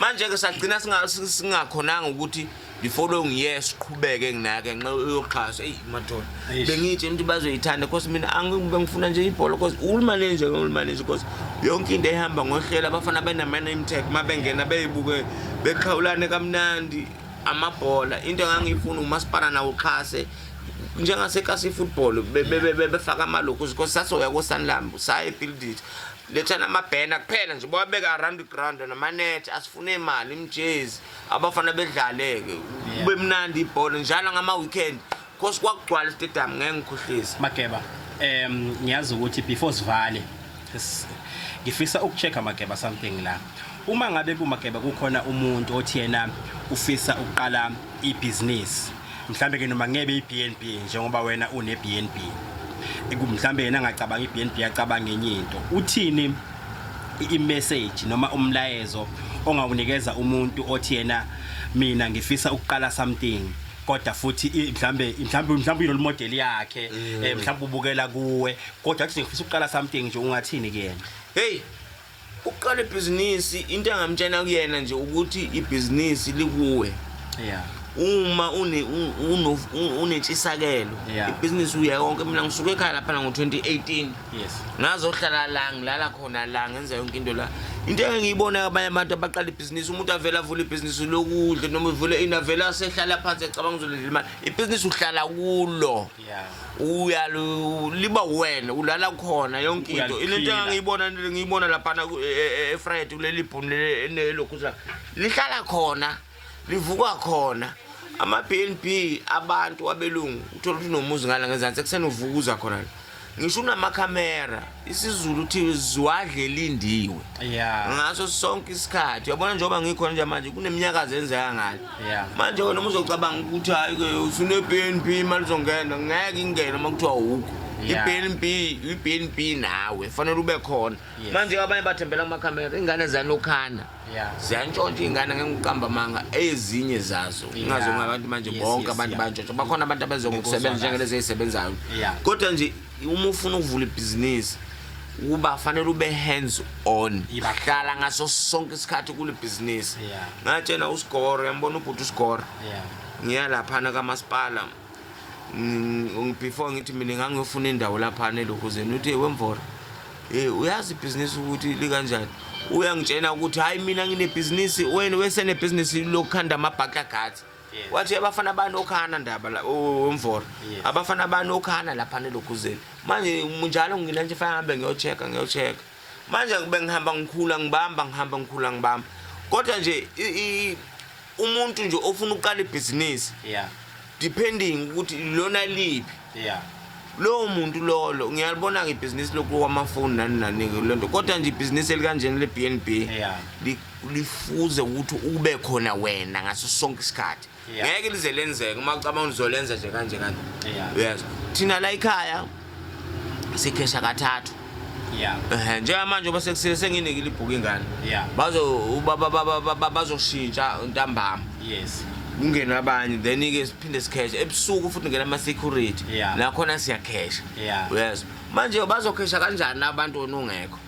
Manje-ke sagcina singakhonanga ukuthi the following year siqhubeke nginake ngenxa yoxhaso. Eyi madoda. Eish. Bengitshe ukuthi bazoyithanda, cause mina bengifuna nje ibhola, cause ulimanage ulimanage, cause yonke into ehamba ngohlelo, abafana benama-name tag, uma bengena beyibuke bexhawulane kamnandi amabhola. Into engangiyifuna umasipala nawo uxhase njengasekasi football, befaka amalokhu, because sasoya koSanlam, saye build it, lethana amabhena kuphela nje, bawabeka around the ground namanet, asifune imali, imjezi, abafana bedlale-ke, kube mnandi ibhola njalo ngama-weekend, cause kwakugcwala istadium, ngeke ngikhohlise. Mageba, ngiyazi ukuthi before sivale ngifisa ukuchecka Mageba something la. Uma ngabe kuMageba kukhona umuntu othi yena ufisa ukuqala ibhizinisi, mhlambe ke noma ngebe iBNB njengoba wena une BNB, mhlambe yena angacabanga iBNB, acabanga enye into, uthini i-message noma umlayezo ongawunikeza umuntu othi yena mina ngifisa ukuqala something, kodwa futhi mhlambe i-role model yakhe, mhlambe ubukela kuwe, kodwa athi ngifisa ukuqala something nje, ungathini kuyena? Hey, ukuqala ibhizinisi, into engamtshela kuyena nje ukuthi ibhizinisi likuwe. Uma unentshisakelo ibhizinisi uya konke. Mina ngisuke ekhaya laphana ngo-2018 ngazohlala la, ngilala khona la, ngenza yonke into la. Into engiyibona abanye abantu abaqala ibhizinisi, umuntu avele avule ibhizinisi lokudla noma uvule ini, avele asehlala phansi ecabanga uzolidla imali. Ibhizinisi uhlala kulo, uyaliba wena, ulala khona yonke into. Into engiyibona ngiyibona laphana eFriday kuleli bhunu elokhu lihlala khona, livuka khona. Ama-BNB abantu abelungu uthola ukuthi unomuzi ngala ngezansi, ekuseni uvuka uza khona, ngisho unamakhamera. IsiZulu uthi zwadle lindiwe ngaso sonke isikhathi. Uyabona njengoba ngikhona nje manje kuneminyakazo enzeka ngale manje, wena uma uzocabanga ukuthi hayi-ke usune-BNB imali izongena, ngeke ingene uma kuthiwa awukho. I-BNB i-BNB nawe fanele ube khona. Manje abanye bathembela kumakhamera, iy'ngane zanokhana ziyantshontsha iy'ngane, ngeke ngiqamba amanga, ezinye zazo ngazo ngabantu manje bonke abantu bayantshontsha. Bakhona abantu abezokusebenza njengalezi ey'sebenzayo, kodwa nje uma ufuna ukuvula ibhizinisi kuba fanele ube hands on, hlala ngaso sonke isikhathi kule bhizinisi. Ngatshena uSigoro, uyambona ubhuti uSigoro, ngiya laphana kamasipala before ngithi mina ngangiyofuna indawo laphana elokhuzeni, uthi wemvora uyazi ibhizinisi ukuthi likanjani. Uyangitshena ukuthi hayi mina nginebhizinisi, wena wesenebhizinisi lokukhanda amabhakla guards. Wathi abafana banokhana ndaba la wemvora, abafana banokhana laphana elokhuzeni. Manje njalo ngina nje fanele ngihambe ngiyo-check-a ngiyo-check-a. Manje bengihamba ngikhula ngibamba, ngihamba ngikhula ngibamba, kodwa nje umuntu nje ofuna ukuqala ibhizinisi, depending ukuthi lona liphi, lowo muntu lolo ngiyalibona-ke ibhizinisi lokhu kwamafoni nani nani-ke lento, kodwa nje ibhizinisi elikanjena le-BNB lifuze ukuthi ube khona wena ngaso sonke isikhathi. Ngeke lize lenzeke uma ucabanga uzolenza nje kanje kanje. Uyezwa, thina la ekhaya sikhesha kathathu. Njengamanje ngoba sekusile senginikile ibhuku ingane, bazoshintsha ntambama, kungene abanye, then-ke siphinde sikheshe ebusuku futhi ngena ama-security, nakhona siyakhesha. Uyezwa, manje bazokhesha kanjani abantu wena ungekho?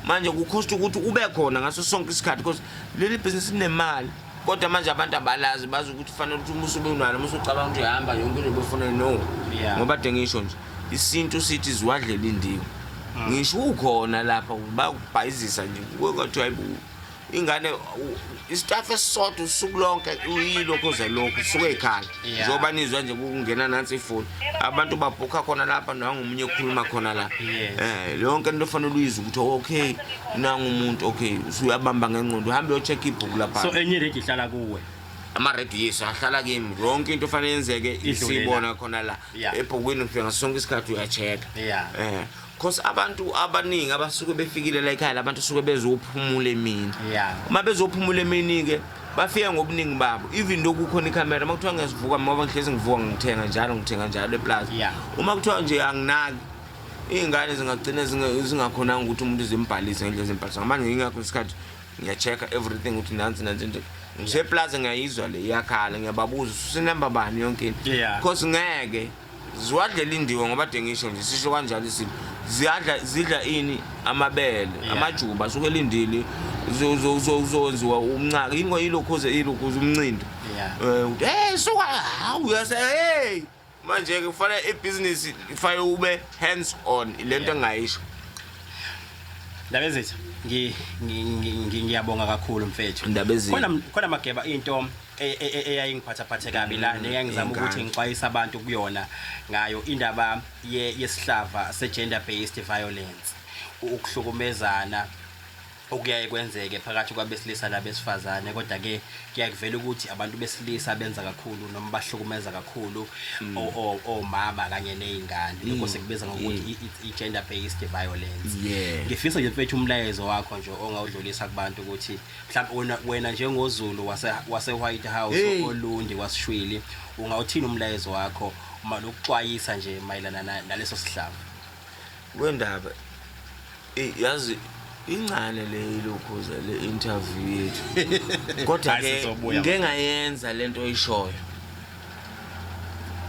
Manje kukhosta ukuthi ube khona ngaso sonke isikhathi, because leli bhizinisi linemali, kodwa manje abantu abalazi, bazi ukuthi kufanele ukuthi uma usube unalo, uma usucabanga ukuthi uyahamba yonke into befuna no. Ngoba de ngisho nje isintu sithi ziwadlela indiwe, ngisho ukhona lapha bakubhayizisa nje kwathiwa hayibo ingane istaff esisodwa usuku lonke uyilokhu oze lokhu suke ekhala. Njengoba nizwa nje kungena nansi ifoni, abantu babhukha khona lapha, nangomunye ekhuluma khona la. Yonke into fanele uyizwe ukuthi okay nangu umuntu, okay usuyabamba ngengqondo, uhambe uyo-check ibhuku lapha. So enye iredi ihlala kuwe? Ama-ready yes, ahlala kimi. Yonke into fanele yenzeke isiyibona khona la ebhukwini, ngifika ngaso sonke isikhathi uya-check-a. Cause abantu abaningi abasuke befikile la ekhaya, labantu suke bezophumula emini. Uma bezophumula emini-ke bafika ngobuningi babo, even though kukhona ikhamera, uma kuthiwa ngiyasivuka ngoba ngihlezi ngivuka ngithenga njalo, ngithenga njalo eplaza. Uma kuthiwa nje anginaki, iy'ngane zingagcina zingakhonanga ukuthi umuntu zimbhalise ngendlela zimbhalisa. Manje ngingakho isikhathi ngiya-check-a everything ukuthi nansi nansi into, ngiseplaza ngiyayizwa le iyakhala, ngiyababuza ususenamba bani, yonke into. Cause ngeke ziwadlela indiwe, ngoba de ngisho nje sisho kanjalo isinto ziyadla, zidla ini amabele, amajuba asuke elindile uzowenziwa umncaka yingo yilokhuze yilokhuze umncindo. Uthi hey suka, hawu uyase hey. Manje ke kufanele ibhizinisi ifanele ube hands on, lento engayisho. Ndabezitha, ngiyabonga kakhulu mfethu. Ndabezitha. Khona Mageba into eyayingiphathaphathe kabi la neyangizama ukuthi Ingane. ngixwayise abantu kuyona ngayo indaba yesihlava se-gender based violence, ukuhlukumezana okuyaye kwenzeke phakathi kwabesilisa nabesifazane, kodwa ke kuyaye kuvele ukuthi abantu besilisa benza kakhulu noma bahlukumeza kakhulu omama kanye nezingane. Lokho sikubiza ngokuthi i-gender based violence. Ngifisa nje mfethu umlayezo wakho nje ongawudlulisa kubantu ukuthi mhlawumbe wena njengoZulu wase White House Hey. oLundi kwaSishwili, ungawuthini umlayezo wakho uma lokuxwayisa nje mayelana naleso sihlava? Wendaba yazi incane le ilokhuza le interview yethu, kodwa Hayi, ke sizobuya. ngike ngayenza lento oyishoyo.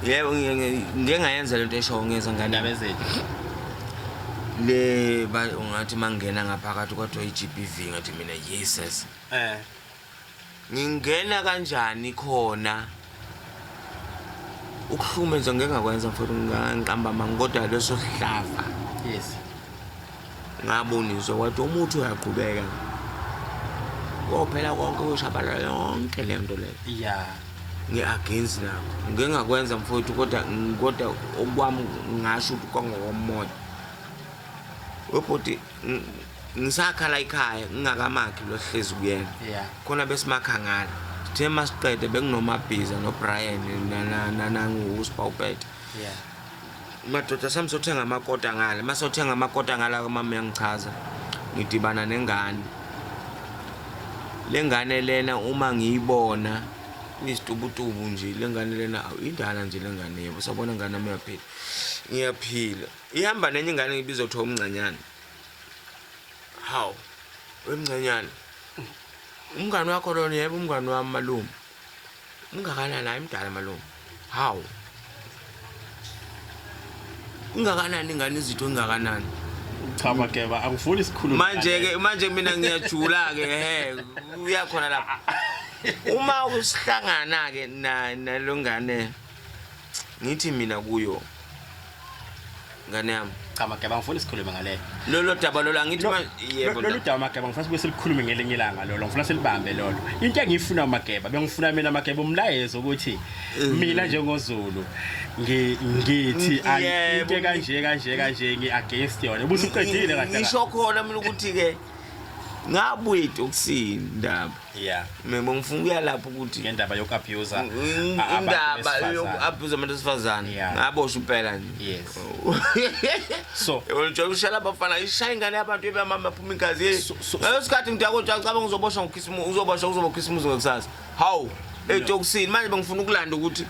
Yebo, ngike ngayenza lento oyishoyo, ngenza ngane. Indaba ezethu. Le ungathi mangena ngaphakathi kodwa i-GBV, ngathi mina yes. Ngingena kanjani khona? Ukuhlukumeza ngeke ngakwenza mfowethu, ngiqamba amanga, kodwa leso sihlava. Yes. Ngaboniswa kwathi umuthi uyaqhubeka. Kophela konke kushabalala yonke le nto leyo. Yeah. Ngi-against nakho. Ngeke ngakwenza mfowethu, kodwa kodwa okwami ngasho ukuthi kwangokomoya. Webhuti, ngisakhala ekhaya ngingakamakhi lo hlezi kuyena. Yeah. Khona besimakha ngala. Sithe masiqede bekunomabhiza noBrian nanguSpawupete. Yeah. Madoda sami sothenga amakota ngala. Masothenga amakota ngala mama uyangichaza. Ngidibana nengane. Lengane lena uma ngiyibona kuyisitubutubu nje lengane lena, indala nje lengane, yebo sabona ngane nami uyaphila. Ngiyaphila. Ihamba nenye ingane ngibizwa kuthiwa umncanyana. Hawu, wemncanyana. Umngani wakho lona? Yebo, umngani wami malume. Ungakanani? Hayi, mdala malume. Hawu. Ungakanani ingane, izitho ingakanani? Cha Mageba, angifuni isikhulume. Manje ke manje mina ngiyajula ke, he uyakhona lapha. Uma usihlangana ke na nalongane, ngithi mina kuyo, ngane yami. Cha Mageba, angifuni isikhulume ngale. Lolo daba lolo angithi yebo. Lolu daba Mageba, ngifuna sibuye silikhulume ngelinye ilanga lolo, ngifuna silibambe lolo. Into engiyifuna Mageba, bengifuna mina Mageba umlayezo ukuthi mina njengoZulu ngithi into kanje kanje kanje ngi against yona. Ubusuqedile kahle. Ngisho khona mina ukuthi ke ngabuye etokisini ndaba. Yeah. Mina ngifuna ukuya lapho ukuthi ngendaba yoku-abuse indaba yoku-abuse abantu besifazane. Ngaboshwa impela nje. Yes. So yebo, ushaya abafana, ishaya ingane yabantu ebe mama phuma igazi. Ngaleso sikhathi ngidakwa ngicabanga uzoboshwa ngokhisimusi, uzoboshwa kuzoba ukhisimusi ngakusasa. Hawu, etokisini manje bengifuna ukulanda ukuthi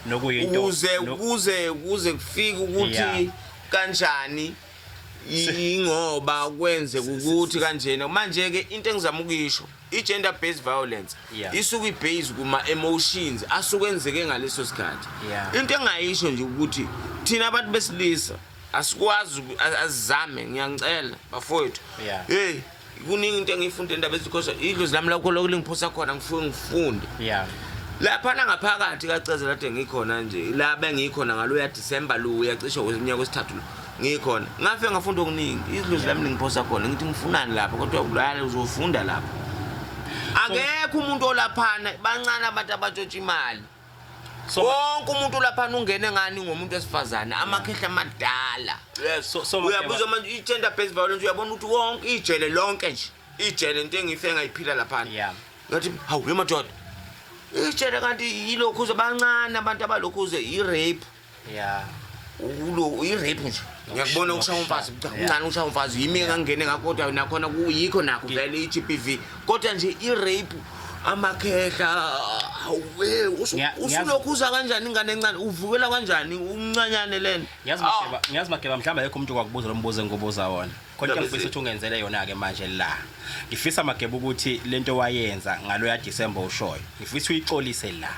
ukuze kuze kuze kufike ukuthi kanjani ingoba kwenze ukuthi kanjena. Manje ke into engizama ukuyisho, i-gender based violence isuke ibase kuma emotions asuke enzeke ngaleso sikhathi. Into engayisho nje ukuthi thina abantu besilisa asikwazi, azizame, ngiyangicela bafowethu. Hey, kuningi into engiyifunde indaba ezikhosa idlozi lami lakho lokho lingiphosa khona, ngifike ngifunde. Lapha ngaphakathi kaCeze lade ngikhona nje, la bengikhona ngaloya December lo uyacishe unyaka wesithathu lo ngikhona, ngafike ngafunda okuningi. Idlozi lami lingiphosa khona, ngithi ngifunani lapha, kodwa lana uzofunda lapha. Akekho umuntu olaphana, bancane abantu abatshontsha imali. Wonke umuntu laphana ungene ngani ngomuntu wesifazane, amakhehla amadala. So Uyabuza manje i-gender based violence, uyabona ukuthi wonke ijele lonke nje, ijele into engife ngayiphila laphana. Ngathi hawu yemadoda, ijele kanti yilokhuze, bancane abantu abalokhuze i-rape. Ulo i-rape nje, ngiyakubona ukushaya umfazi, kuncane ukushaya umfazi yimi engangene ngakho, kodwa nakhona kuyikho nakho vele i-GBV, kodwa nje i-rape amakhehla, hawe, usulokhuza kanjani ingane encane, uvukela kanjani umncanyane lena? Ngiyazi Mageba, ngiyazi Mageba, mhlawumbe ayekho umuntu okwakubuza lo mbuzo engibuza wona. Khona into engifisa ukuthi ungenzele yona ke manje la. Ngifisa Mageba ukuthi lento wayenza ngalo ya December ushoyo, ngifisa uyixolise la.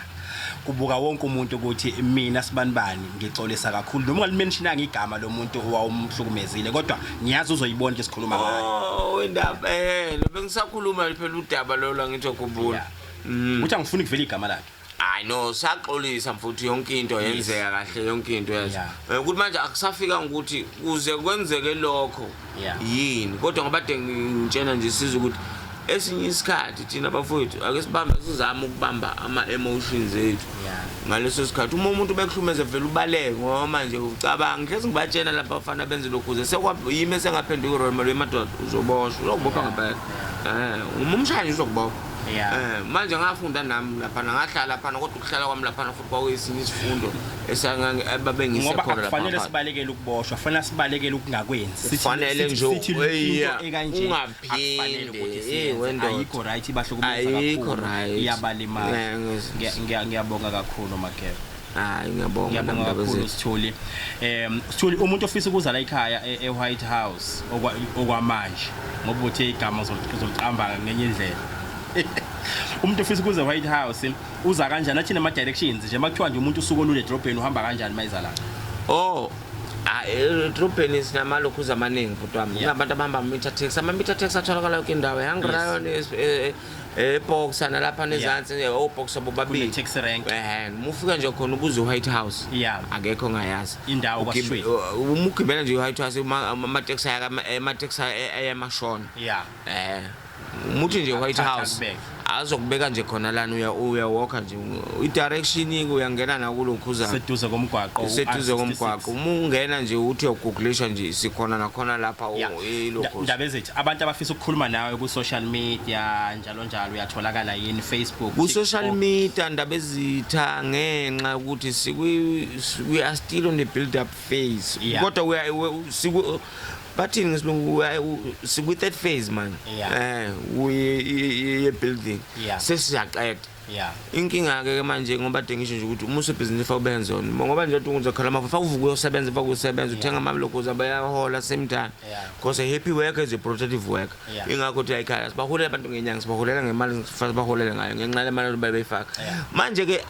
Kubuka wonke umuntu ukuthi mina sibanibani ngixolisa kakhulu. Noma ungalimentionanga igama lomuntu owawumhlukumezile, kodwa ngiyazi uzoyibona into esikhuluma ngayo. Oh, indaba bengisakhuluma phela udaba lolo ngithi ukhumbula. Uthi angifuni kuvela igama lakhe. Hayi no, saxolisa mfuthu, yonke into yenzeka kahle, yonke into yazi. Ukuthi manje akusafika ukuthi kuze kwenzeke lokho yini, kodwa ngoba de ngitshena nje sizwe ukuthi esinye isikhathi thina bafowethu ake sibambe, sizame ukubamba ama-emotions ethu ngaleso sikhathi. Uma umuntu bekuhlumeze vele ubaleke, ngoba manje ucabanga ngihlezi ngibatshena lapha abafana benze lokhu kuze yimi esengaphenduka i-role model emadoda, uzoboshwa, uzokubopha ngempela. Uma umshaya nje uzokubopha. Manje ngafunda nami laphana, ngahlala laphana, kodwa ukuhlala kwami laphana futhi kwakuyesinye isifundo ebabe Ngoba akufanele sibalekele ukuboshwa, kufanele sibalekele ukungakwenzi. Kufanele nje ungaphinde ayikho right, ibahlukumeza kakhulu, iyabalimaza. Ngiyabonga kakhulu Mageba. Hayi, ngiyabonga. Ngiyabonga kakhulu Sithuli. Sithuli, umuntu ofisa ukuza la ekhaya e-White House okwamanje, ngoba uthe igama uzoliqamba ngenye indlela. Umuntu ofisa ukuza e-White House uza kanjani? Athina ama directions nje, makuthiwa nje umuntu usuku olule edrobheni uhamba kanjani mayeza la? Oh, edrobheni sinamalokhuza amaningi bhuti wami. Kunabantu abahamba ama-meter taxi, ama-meter taxi atholakala yonke indawo. Young Lion, Eboxer nalapha nezansi oboxer bobabili. Kune taxi rank. Uma ufika nje khona ubuze White House. Yeah. Akekho ongayazi. Indawo kwaShwili. Uma ugibela nje White House amateksi amateksi ayamashona. Yeah. Umuthi nje White Akuthatha House. akubeke. Azokubeka nje khona lana uya uyawalka nje i-direction uyangena nakulokhuzana. Seduze komgwaqo. Seduze u-R66. komgwaqo. Uma ungena nje uthi uyagooglisha nje sikhona nakhona lapha Yeah. ilokhuza. Ndaba ezithi abantu abafisa ukukhuluma nawe ku social media njalo njalo uyatholakala yini Facebook, Ku social TikTok? media ndaba ezitha ngenxa yokuthi sikwi we are still on the build up phase. Yeah. Kodwa we are siku bathini ngesilungu sikwi third phase man. Yeah. We ye building. Yeah. Sesiyaqeda. Yeah. Inkinga ke manje ngoba de ngisho nje ukuthi uma usebhizinisi fa ubenze yona ngoba nje uthi uzokhala amafa fa uvuka uyosebenza fa usebenza uthenga amalokoza bayahola same time. Yeah. Because a happy worker is a productive worker. Yeah. Ingakho uthi ayikhaya sibaholela abantu ngenyanga sibaholela ngemali sibaholele ngayo ngenxa lemali abayifaka. Yeah. Manje ke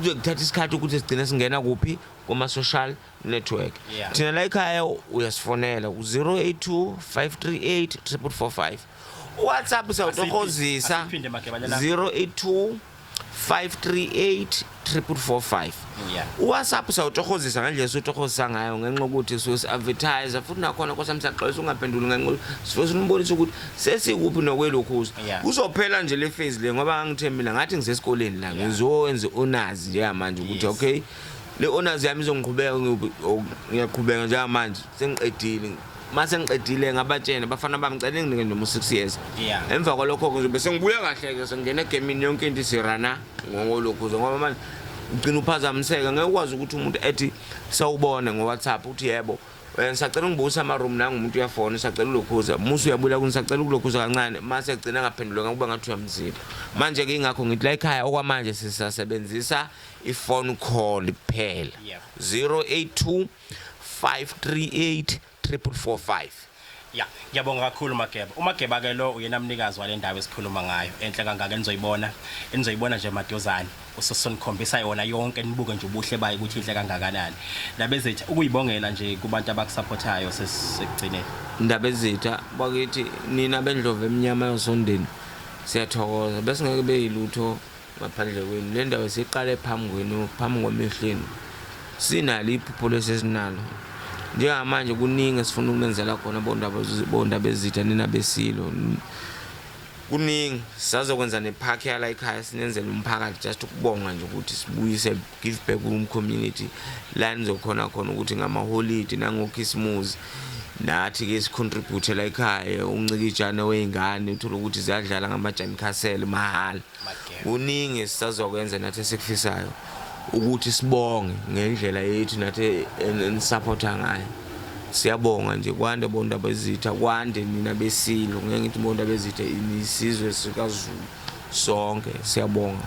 kuthatha isikhathi ukuthi sigcine singena kuphi kuma social network. Yeah. Thina la ekhaya uyasifonela ku 082 538 4445. WhatsApp sawutokozisa Asiphinde Mageba la. 082 538 4445. Yeah. WhatsApp sawutokozisa ngendlela esotokozisa ngayo ngenxa yokuthi sosi-advertise futhi nakhona kwasami siyaxolisa ungaphenduli ngenxa sifuna umbonise ukuthi sesikuphi nokwelokhuza. Yeah. Kuzophela nje le phase le ngoba ngangithe mina ngathi ngisesikoleni la ngizowenza honors njengamanje ukuthi Yes. okay le honors yami izongiqhubeka ngiyaqhubeka njengamanje sengiqedile. Mase ngiqedile ngabatshena bafana bami ngicela nginike noma 6 years. Yeah. Emva kwalokho ngizobe sengibuya kahle ke sengena egamini yonke into isirana ngolokhuza ngoba manje ugcina uphazamiseka ngeke ukwazi ukuthi umuntu ethi sawubona ngo-WhatsApp uthi yebo ngisacela ungibuyise ama-room nangu umuntu uyafona usacela ulokhuza musu uyabula kunisacela ukulokhuza kancane mase egcina ngaphenduleka kuba ngathi uyamzila manje ke ingakho ngithi la ekhaya okwamanje sisasebenzisa i-phone call kuphela. Yep. 082 538 4445. Yeah, ngiyabonga kakhulu Mageba. uMageba ke lo uyena mnikazi wale ndawo esikhuluma ngayo. Enhle kangaka enizoyibona, enizoyibona nje maduzane. Usosonikhombisa yona yonke nibuke nje ubuhle bayo ukuthi inhle kangakanani. Ndaba ezithi ukuyibongela nje kubantu abakusupportayo sesigcineni. Ndaba ezitha bakithi nina bendlovu emnyama yosondeni siyathokoza bese ngeke beyilutho ngaphandle kwenu. Le ndawo siqale phambi kwenu phambi kwamehlo enu. Sinalo iphupho lesesinalo. Njengamanje kuningi esifuna ukunenzela khona bondaba ezitha nina besilo. Kuningi sazokwenza nepark yala ekhaya sinenzele umphakathi just ukubonga nje ukuthi sibuyise give back ku community la nizokhona khona ukuthi ngamaholidi nangokhisimusi nathi ke sicontribute la ekhaya uncikijane weingane uthola ukuthi ziyadlala ngamajani castle mahhala. Kuningi sisazokwenza nathi esikufisayo ukuthi sibonge ngendlela yethu nathi enisupporta ngayo. Siyabonga nje kwande bondaba ezitha kwande nina besilo ngeke ngithi bondaba ezitha inisizwe sikaZulu sonke siyabonga.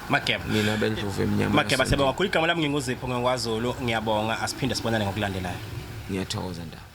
Mageba. Nina bendlovu emnyama. Mageba siyabonga kakhulu. Igama lami nginguZipho ngakwaZulu. Ngiyabonga asiphinde sibonane ngokulandelayo. Ngiyathokoza ndaba.